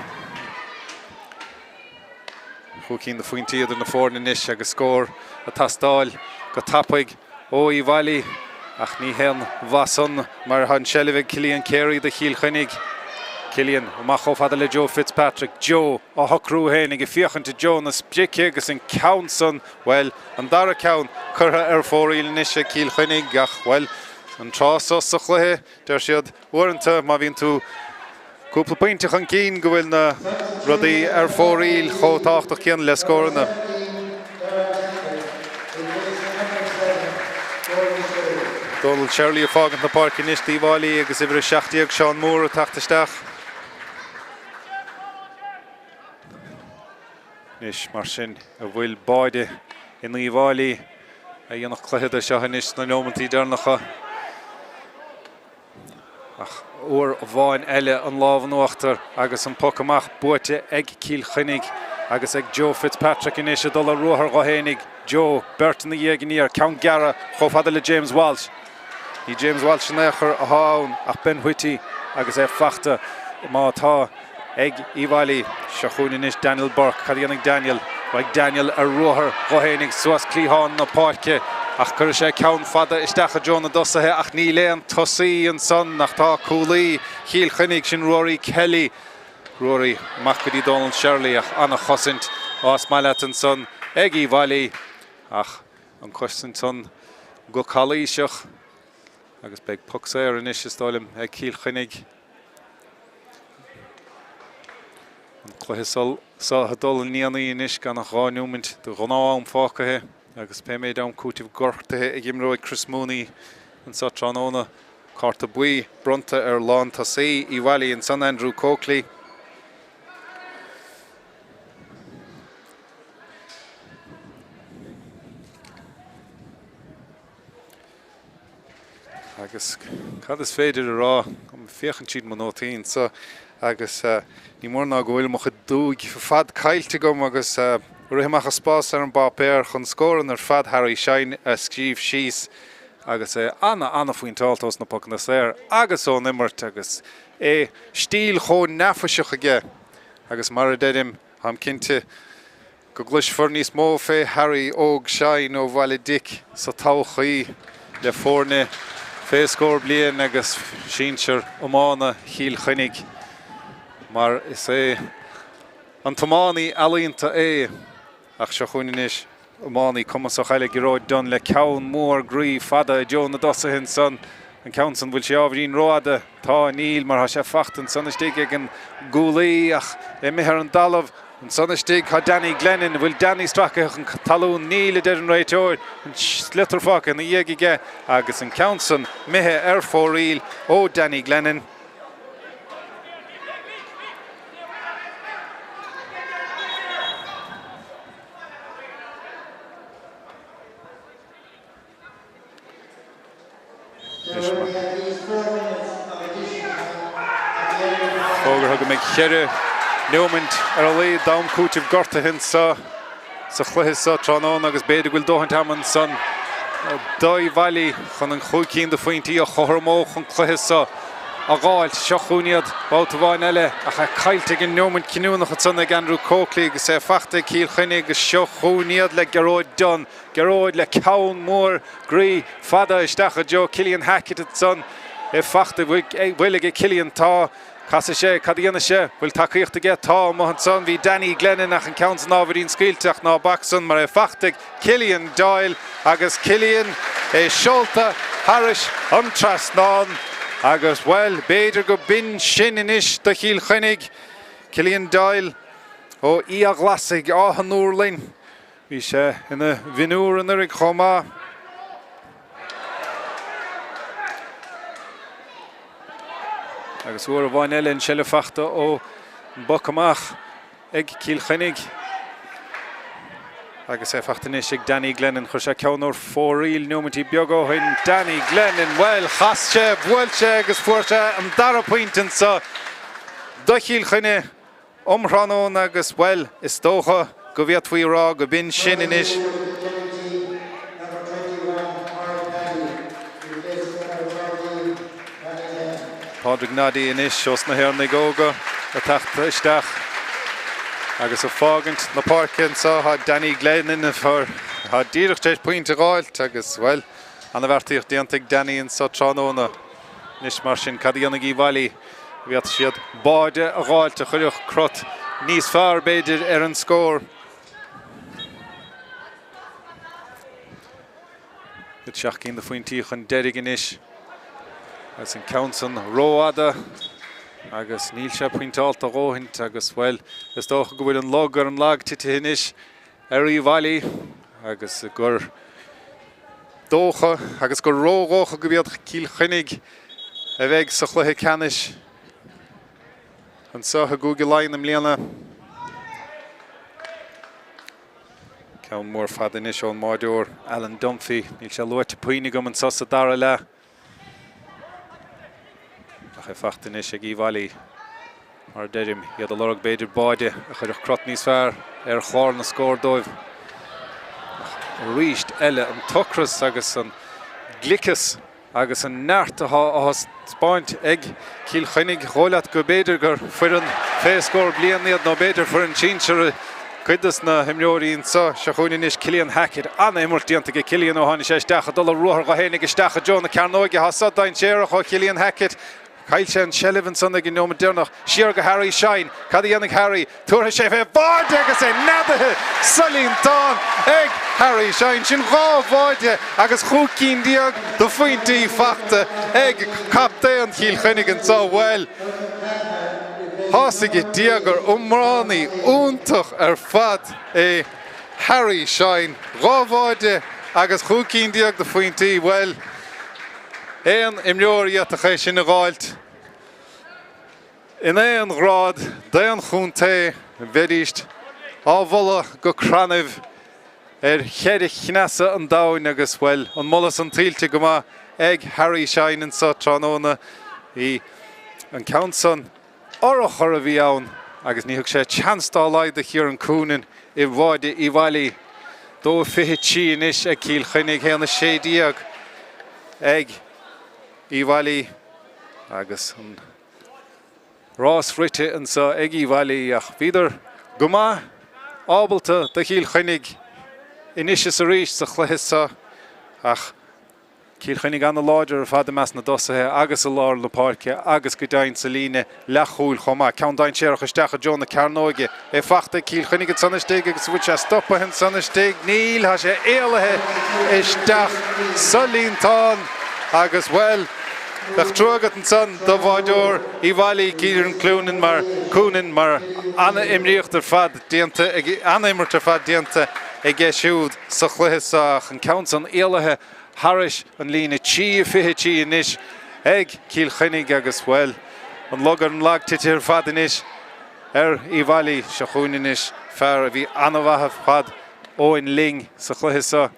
S1: Chúig cinn de phointí idir na foirne anois agus scór ag teastáil go tapaidh ó Uíbh Fhailí ach ní haon mhaith san mar tá an tseilbh ag Cillian Carey do Chill Chainnigh. Cillian amach chomh fada le Joe Fitzpatrick. Joe á shocrú féin ag féachaint i dtreo na sprice agus an ceann san Bhuel, an dara ceann curtha ar fóraoil anois ag Cill Chainnigh ach, bhuel, an tráth so sa chluiche, deir siad uaireanta má bhíonn tú cúpla pointe chun cinn go bhfuil na rudaí ar fóraoil chomh tábhachtach céanna le scóranna. Donal Shirley ag fágaint na páirce anois d'Uíbh Fhailí agus uimhir 17 Seán Moore ag teacht isteach. Anois, mar sin, an bhfuil báide in Uíbh Fhailí a dhéanfadh cluiche de seo anois sna neomantaí deireanacha? Ach uair amháin eile an lámh in uachtar agus an poc amach buaite ag Cill Chainnigh agus ag Joe Fitzpatrick anois ag dul ar ruathar dho fhéinig. Joe, beirt ina dhiaidh aniar, ceann gearra chomh fada le James Walsh. Ní James Walsh in aon chor athá ann ach Ben Whitty agus é fachta má tá ag Uíbh Fhailí. Seo chugainn anois Daniel Burke. Cad a dhéanfaidh Daniel? Raghaidh Daniel ar ruathar dho fhéinig suas cliathán na páirce ach cuirfidh sé ceann fada isteach i dtreo na dtosaithe ach níl aon tosaí ansan ach tá cúlaí Chill Chainnigh, sin Ruairí Kelly. Ruairí amach go dtí Dónal Shirley ach an-chosaint más maith leat ansan ag Uíbh Fhailí ach an chosaint san go calaoiseach agus beidh poc saor anois is dóigh liom ag Cill Chainnigh. An cluiche seo ag dul i ndéanaí anois gan ach 2 neomant de ghnáth-am fágtha agus pé méid am cúitimh gortaithe a imreoidh Chris Mooney anseo tráthnóna. Cárta buí bronnta ar lántosaí Uíbh Fhailí ansan, Andrew Coakley. Agus cad is féidir a rá? Féachaint tríd mo nótaí anseo agus ní mór ná go bhfuil mo chuid dúigh ar fad caillte agam agus rith amach as spás ar an bpáipéar chun scóranna ar fad Harry Shine a scríobh síos agus é ana-ana-phointeálta ós na pocanna saor agus ón imirt agus é stíl chomh neafaiseach aige agus mar a deirim, táim cinnte go gcloisfear níos mó fé Harry Óg Shine ó Bhaile Dic sa todhchaí le foirne fé scór bliain agus sinsir iomána Chill Chainnigh mar is é an t-iománaí ealaíonta é. Ach seo chugainn anois iománaí cumasach eile, Gearóid Dunne, le ceann mór groí fada i dtreo na dtosaithe ansan. An ceann san, bhfuil sé ábhairín rófhada? Tá, níl, mar tá sé fachta ansan istigh ag an gcúlaí ach imithe ar an dtalamh. Ansan istigh tá Danny Glennon. An bhfuil Danny stracaithe chun talún? Níl, a deir an réiteoir. An sliotar fágtha ina dhiaidh aige agus an ceann san imithe ar fóraoil ó Danny Glennon. Fógartha go mbeidh cheithre neomant ar a laghad d'am cúitimh gortaithe anseo sa chluiche seo tráthnóna agus b'fhéidir go bhfuil dóthaint ama ansan d'Uíbh Fhailí chun an chúig cinn de phointí a chothromódh an cluiche seo a dh'fháilt. Seo chugainn iad babhta amháin eile ach é caillte ag an neomant cinniúnach ansan ag Andrew Coakley agus é fachta ag Cill Chainnigh agus seo chugainn iad le Gearóid Dunne. Gearóid le ceann mór groí fada isteach i dtreo Cillian Hackett ansan. É fachta, bhfuil aige Cillian? Tá. Casfaidh sé, cad a dhéanfaidh sé? Bhfuil tacaíocht aige? Tá, amuigh ansan bhí Danny Glennon ach an ceann san ábhairín scaoilte ach ná bac san mar é fachta ag Cillian Doyle agus Cillian é seolta thairis an trasnán agus, bhuel, b'fhéidir go b'in sin anois do Chill Chainnigh. Cillian Doyle ó Fhiaghghlasaigh, Áth an Úrlainn. Bhí sé ina mhionúr anuraidh chomh maith. Agus uair amháin eile an seilbh fachta ón bpoc amach ag Cill Chainnigh. Agus é fachta anois ag Danny Glennon. Chuir sé ceann ar fóraoil neomaintí beaga ó shin. Danny Glennon, bhuel, chas sé, bhuail sé agus fuair sé an dara pointe anseo do Chill Chainnigh. Um thráthnóna agus, bhuel, is dócha go bhféadfaí a rá go b'in sin anois. Pádraig Noddy anois ós na hÉireannaigh Óga ag teacht isteach agus ag fágaint na páirce anseo tá Danny Glennon atá díreach tar éis pointe a dh'fháilt agus, bhuel, ana-bheartaíocht déanta ag Danny anseo tráthnóna. Anois mar sin, cad a dhéanfaidh Uíbh Fhailí? An bhféadfaidh siad báide a dh'fháilt a chuirfeadh crot níos fearr, b'fhéidir, ar an scór? Iad seacht gcinn de phointí chun deiridh anois agus an ceann san rófhada agus níl sé pointeálta a dhóthaint agus, bhuel, is dócha go bhfuil an lug ar an lag titithe anois ar Uíbh Fhailí agus gur dócha agus gur ródhócha go iad Cill Chainnigh a bheidh sa chluiche ceannais anseo i gCúige Laighean i mbliana. Ceann mór fada anois ón mbáireoir Alan Dunphy. Níl sé luaite puinn agam anseo sa dara leath. Ach é fachta anois ag Uíbh Fhailí. Mar a deirim, iad ag lorg b'fhéidir báide a chuirfeadh crot níos fearr ar chlár na scór dóibh. Ach arís eile an t-ocras agus an gliceas Agus an neart atá á thaispeáint ag Cill Chainnigh, dhóigh leat go b'fhéidir gur foireann fé scór bliain iad nó b'fhéidir foireann sinsir cuid dos na himreoirí anseo. Seo chugainn anois Cillian Hackett. An-imirt déanta aige Cillian ó tháinig sé isteach ag dul ar ruathar dho fhéinig isteach i dtreo na cearnóige. Tá so dainséarach ó Chillian Hackett. Chaill sé an tseilbh ansan ag an neomat deireanach. Siar go Harry Shine. Cad a dhéanfaidh Harry? Tabharfaidh sé fé bháide agus é neadaithe sa líontán ag Harry Shine. Sin 12 bháide agus 15 cinn de phointí fachta ag captaen Chill Chainnigh anseo. Bhuel, tá's ag Dia gur iománaí iontach ar fad é Harry Shine. 12 bháide agus 15 cinn de phointí. Bhuel, aon imreoir a d'fhéadfadh é sin a dh'fháilt. In aon ghrád d'aon chontae bheidíst á mholadh go crannaibh ar cheithre chneasa an domhain agus, bhuel, an moladh san tuillte go maith ag Harry Shine anso tráthnóna. Bhí an ceann san urchar a bhí ann agus ní thug sé seans dá laghad do Chiaran Coonan i bháide Uíbh Fhailí. 2-23 anois ag Cill Chainnigh, 1-16 ag Uíbh Fhailí agus an rás rite anseo ag Uíbh Fhailí ach bhíodar go maith ábalta do Chill Chainnigh anois is arís sa chluiche seo ach Cill Chainnigh ana-láidir ar fad i measc na dtosaithe agus i lár na páirce agus go deimhin sa líne leathchúil chomh maith. Ceann dainséarach isteach i dtreo na cearnóige. É fachta ag Cill Chainnigh ansan istigh agus an bhfuil sé stoptha ansan istigh? Níl, tá sé éalaithe isteach sa líontán agus, bhuel, bheadh trua agat ansan do bháideoir Uíbh Fhailí, Kieran Cloonan, mar, Coonan, mar ana-imríocht ar fad déanta ag, ana-imirt ar fad déanta aige siúd sa chluiche seo ach an ceann san éalaithe thairis an líne 3-23 anois ag Cill Chainnigh agus, bhuel, an lug ar an lag tite ar fad anois ar Uíbh Fhailí. Seo chugainn anois fear a bhí an-mhaith ar fad, Eoin Ling, sa chluiche seo.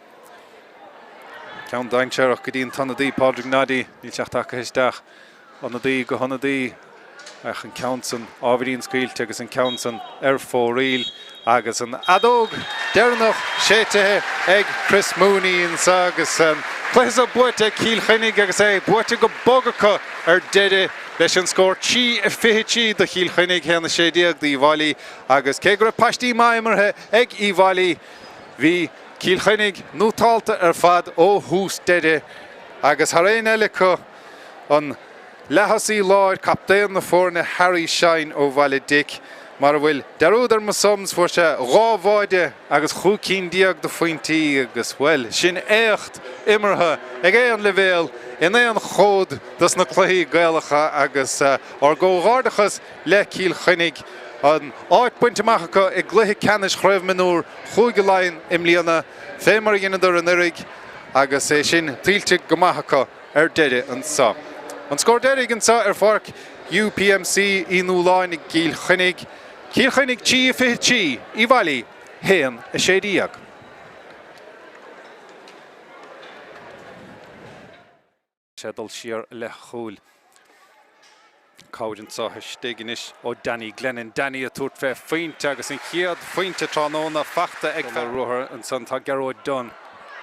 S1: Ceann dainséarach go dtí an t-ionadaí, Pádraig Noddy, níl sé ach tagtha isteach. Ionadaí go hionadaí ach an ceann san ábhairín scaoilte agus an ceann san ar fóraoil agus an fheadóg deireanach séidte ag Chris Mooney anso agus an cluiche seo buaite ag Cill Chainnigh agus é buaite go bog acu ar deireadh leis an scór 3-23 do Chill Chainnigh, 1-16 d'Uíbh Fhailí agus cé go raibh paistí maith imeartha ag Uíbh Fhailí bhí Cill Chainnigh nótálta ar fad ó thús deireadh agus thar aon eile acu An leath-thosaí láir, captaen na foirne Harry Shine ó Bhaile Dic. Mar a bhfuil dearúd ar mo sums, fuair sé 12 bháide agus 15 cinn de phointí agus, bhuel, sin éacht imeartha ag aon leibhéal in aon chód dos na cluichí Gaelacha agus ár gcomhghairdeachas le Cill Chainnigh, an áit bainte amach acu i gcluiche ceannais Chraobh Mionúr Chúige Laighean i mbliana, fé mar a dheineadar anuraidh agus é sin tuillte go maith acu. ar deireadh anseo. An scór deiridh anseo ar pháirc UPMC Uí Nualláin i gCill Chainnigh, Cill Chainnigh 3, 23, Uíbh Fhailí 1, 16. sé dul siar i leith a chúil. Cabhair anseo istigh anois ó Danny Glennon. Danny ag tabhairt fé phointe agus an chéad phointe tráthnóna fachta ag fear ruathar ansan tá Gearóid Dunne.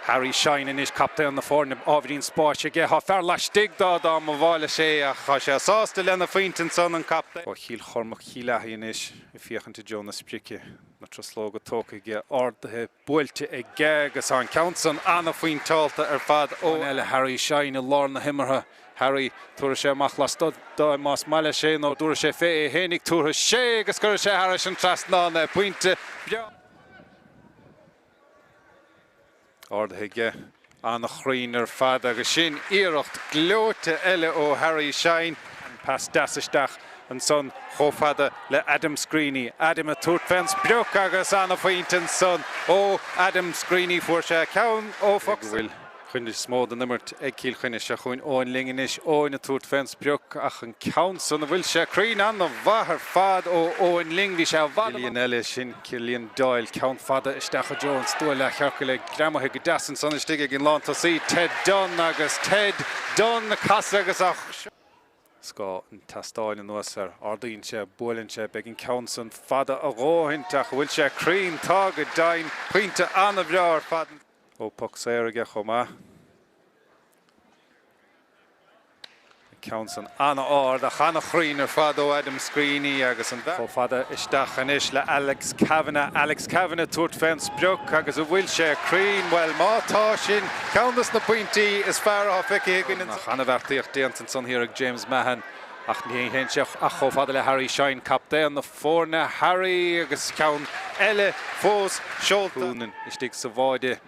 S1: Harry Shine anois, captaen na foirne, ábhairín spáis aige. Tá fear laistigh dó dá mba mhaith leis é ach tá sé sásta lena phointe ansan, an captaen. Ó Chill Chormaic Chill Achaidh anois ag féachaint i dtreo na sprice. Na truslóga tógtha aige, ardaithe, buailte aige agus tá an ceann san ana-phointeálta ar fad ó eile Harry Shine i lár na himeartha. Harry, tabharfaidh sé amach lastoir de más maith leis é nó dtabharfaidh sé fé é fhéinig, tabharfaidh sé agus cuirfidh sé thairis an trasnán é. Pointe breá. Ardaithe aige, an-chruinn ar fad agus sin iarracht gleoite eile ó Harry Shine. Pas deas isteach ansan chomh fada le Adam Screeney. Adam ag tabhairt fén sprioc agus an-phointe ansan ó Adam Screeney. Fuair sé ceann ó Fox. Chuid is mó den imirt ag Cill Chainnigh. Seo chugainn Eoin Ling anois. Eoin ag tabhairt fén sprioc ach an ceann san, an bhfuil sé cruinn? An-mhaith ar fad ó Eoin Ling. Bhí sé i bhfad. Cillian eile, sin Cillian Doyle. Ceann fada isteach i dtreo an stua leathchiorcail é greamaithe go deas ansan istigh ag an lántosaí Ted Dunne agus Ted Dunne ag casadh agus á Scáth an tseastáin anuas air. Ardaíonn sé, buaileann sé, beidh an ceann san fada a dhóthaint ach an bhfuil sé cruinn? Tá go deimhin. Pointe an-bhreá ar fad. Ó poc saor aige chomh maith. An ceann san an-ard ach an-chruinn ar fad ó Adam Screeney agus an. Chomh fada isteach anois le Alex Kavanagh. Alex Kavanagh ag tabhairt fén sprioc agus an bhfuil sé cruinn? Bhuel má tá, sin ceann dos na pointí is fearr atá feicthe againn. Ach an-bheartaíocht déanta ansan thiar ag James Mahon ach ní théann sé ach chomh fada le Harry Shine, captaen na foirne. Harry agus ceann eile fós seolta. Coonan istigh sa bháide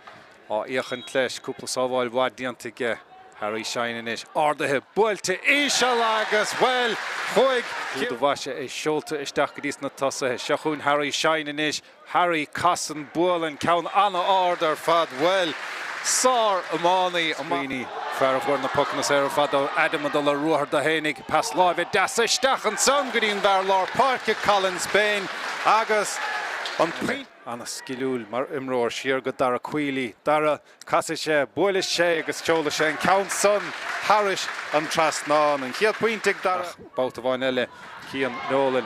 S1: á fhéachaint leis. Cúpla sábháil mhaith déanta aige. Harry Shine anois ardaithe, buailte íseal agus, bhuel, chuaigh. Do mhaise é seolta isteach go dtí sna tosaithe. Seo chugainn Harry Shine anois. Harry, casann, buaileann, ceann an-ard ar fad, bhuel, sár-iománaí amach. Screeney, fear a fuair na pocanna saora ar fad ó Adam ag dul ar ruathar dó fhéinig, pas láimhe deas isteach ansan go dtí an bhfear lár páirce, Colin Spain, agus an pointe. An-sciliúil mar imreoir, siar go Dara Queally, Dara, Casfaidh sé, buailfidh sé agus seolfaidh sé an ceann san thairis an trasnán. An chéad phointe ag Dara. Ach babhta amháin eile, Cian Nolan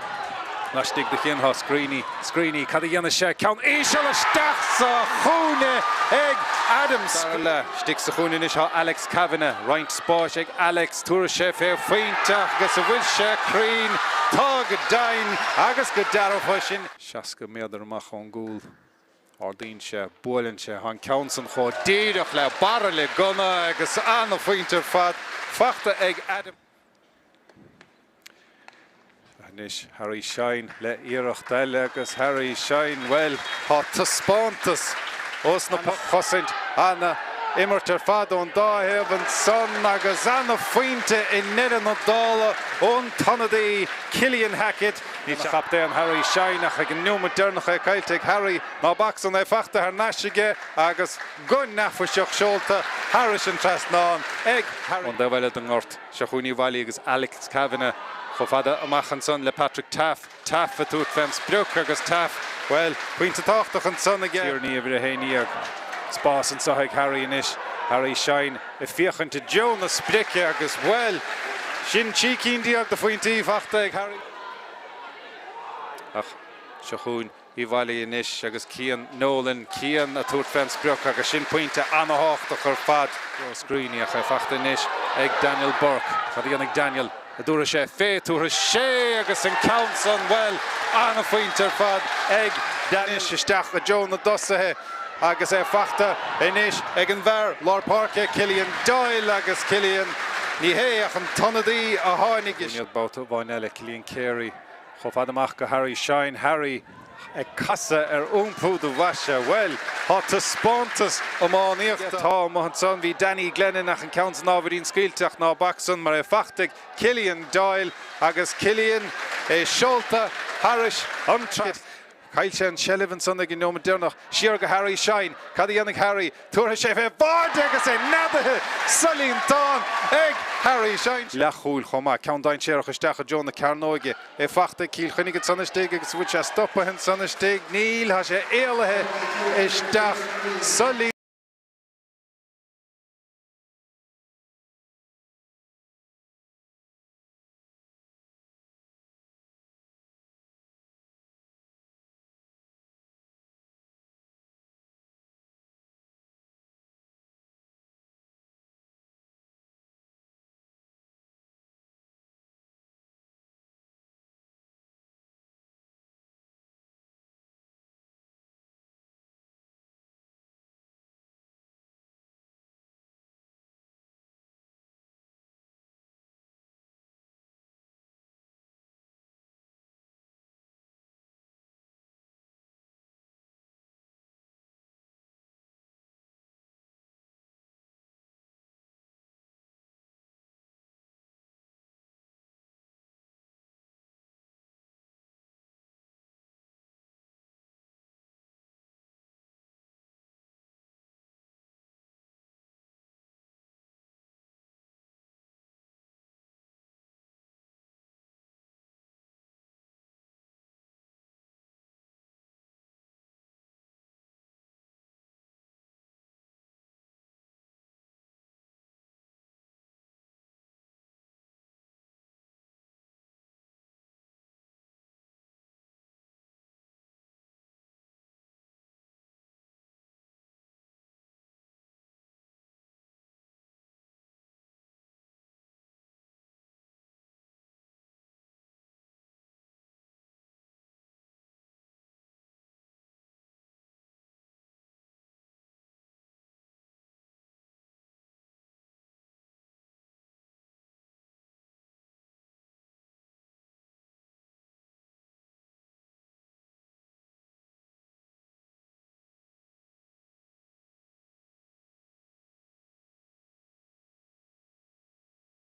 S1: laistigh de Chian. Tá Screeney, Screeney, cad a dhéanfaidh sé? Ceann íseal isteach sa chúinne ag Adam Dara leath. Istigh sa chúinne anois tá Alex Kavanagh. Roinnt spáis ag Alex. Tabharfaidh sé fé phointe agus an bhfuil sé cruinn? Tá go deimhin agus go dearfa. Sin 60 méadar amach ón gcúl. Ardaíonn sé, buaileann sé, tá an ceann san chomh díreach le bairille gunna agus ana-phointe ar fad fachta ag Adam. Anois Harry Shine le iarracht eile agus Harry Shine, bhuel, tá taispeántas ós na chosaint ana imirt ar fad ón dá thaobh ansan agus ana-phointe i ndeireadh na dála ón t-ionadaí Cillian Hackett. Níl sa chaptaen Harry Shine ach ag an neomat deireanach é caillte ag Harry. Ná bac san é fachta thar n-ais aige agus go neafaiseach seolta thairis an trasnán ag Harry. Ón dtaobh eile den ngort, seo chugainn Uíbh Fhailí agus Alex Kavanagh chomh fada amach ansan le Patrick Taaffe. Taaffe ag tabhairt fén sprioc agus Taaffe, bhuel, pointe tábhachtach ansan aige. Tierney uimhir 11. Spás anseo ag Harry anois. Harry Shine. Ag féachaint i dtreo na sprice agus, bhuel, sin 13 cinn de phointí fachta ag Harry. Ach seo chugainn Uíbh Fhailí anois agus Cian Nolan, Cian ag tabhairt fén sprioc agus sin pointe ana-thábhachtach ar fad. Joe Screeney ach é fachta anois ag Daniel Burke. Cad a dhéanfaidh Daniel? An dtabharfaidh sé fé, tabharfaidh sé agus an ceann san, bhuel, ana-phointe ar fad ag Daniel. Anois isteach i dtreo na dtosaithe. Agus é fachta anois ag an bhfear lár páirce, Cillian Doyle, agus Cillian, ní hé ach an t-ionadaí a tháinig isteach. Babhta amháin eile, Cillian Carey chomh fada amach go Harry Shine. Harry ag casadh ar iompú do bhoise. Bhuel, tá taispeántas iománaíochta. Tá amuigh ansan. Bhí Danny Glennon ach an ceann san ábhairín scaoilte ach ná bac san mar é fachta ag Cillian Doyle agus Cillian é seolta thairis an trasnán. Chaill sé an tseilbh ansan ag an neomat deireanach. Siar go Harry Shine. Cad a dhéanfaidh Harry? Tabharfaidh sé fé bháide agus é neadaithe sa líontán ag Harry Shine. Leathchúil chomh maith. Ceann dainséarach isteach i dtreo na cearnóige. É fachta ag Cill Chainnigh ansan istigh agus an bhfuil sé stoptha ansan istigh? Níl, tá sé éalaithe isteach sa líontán.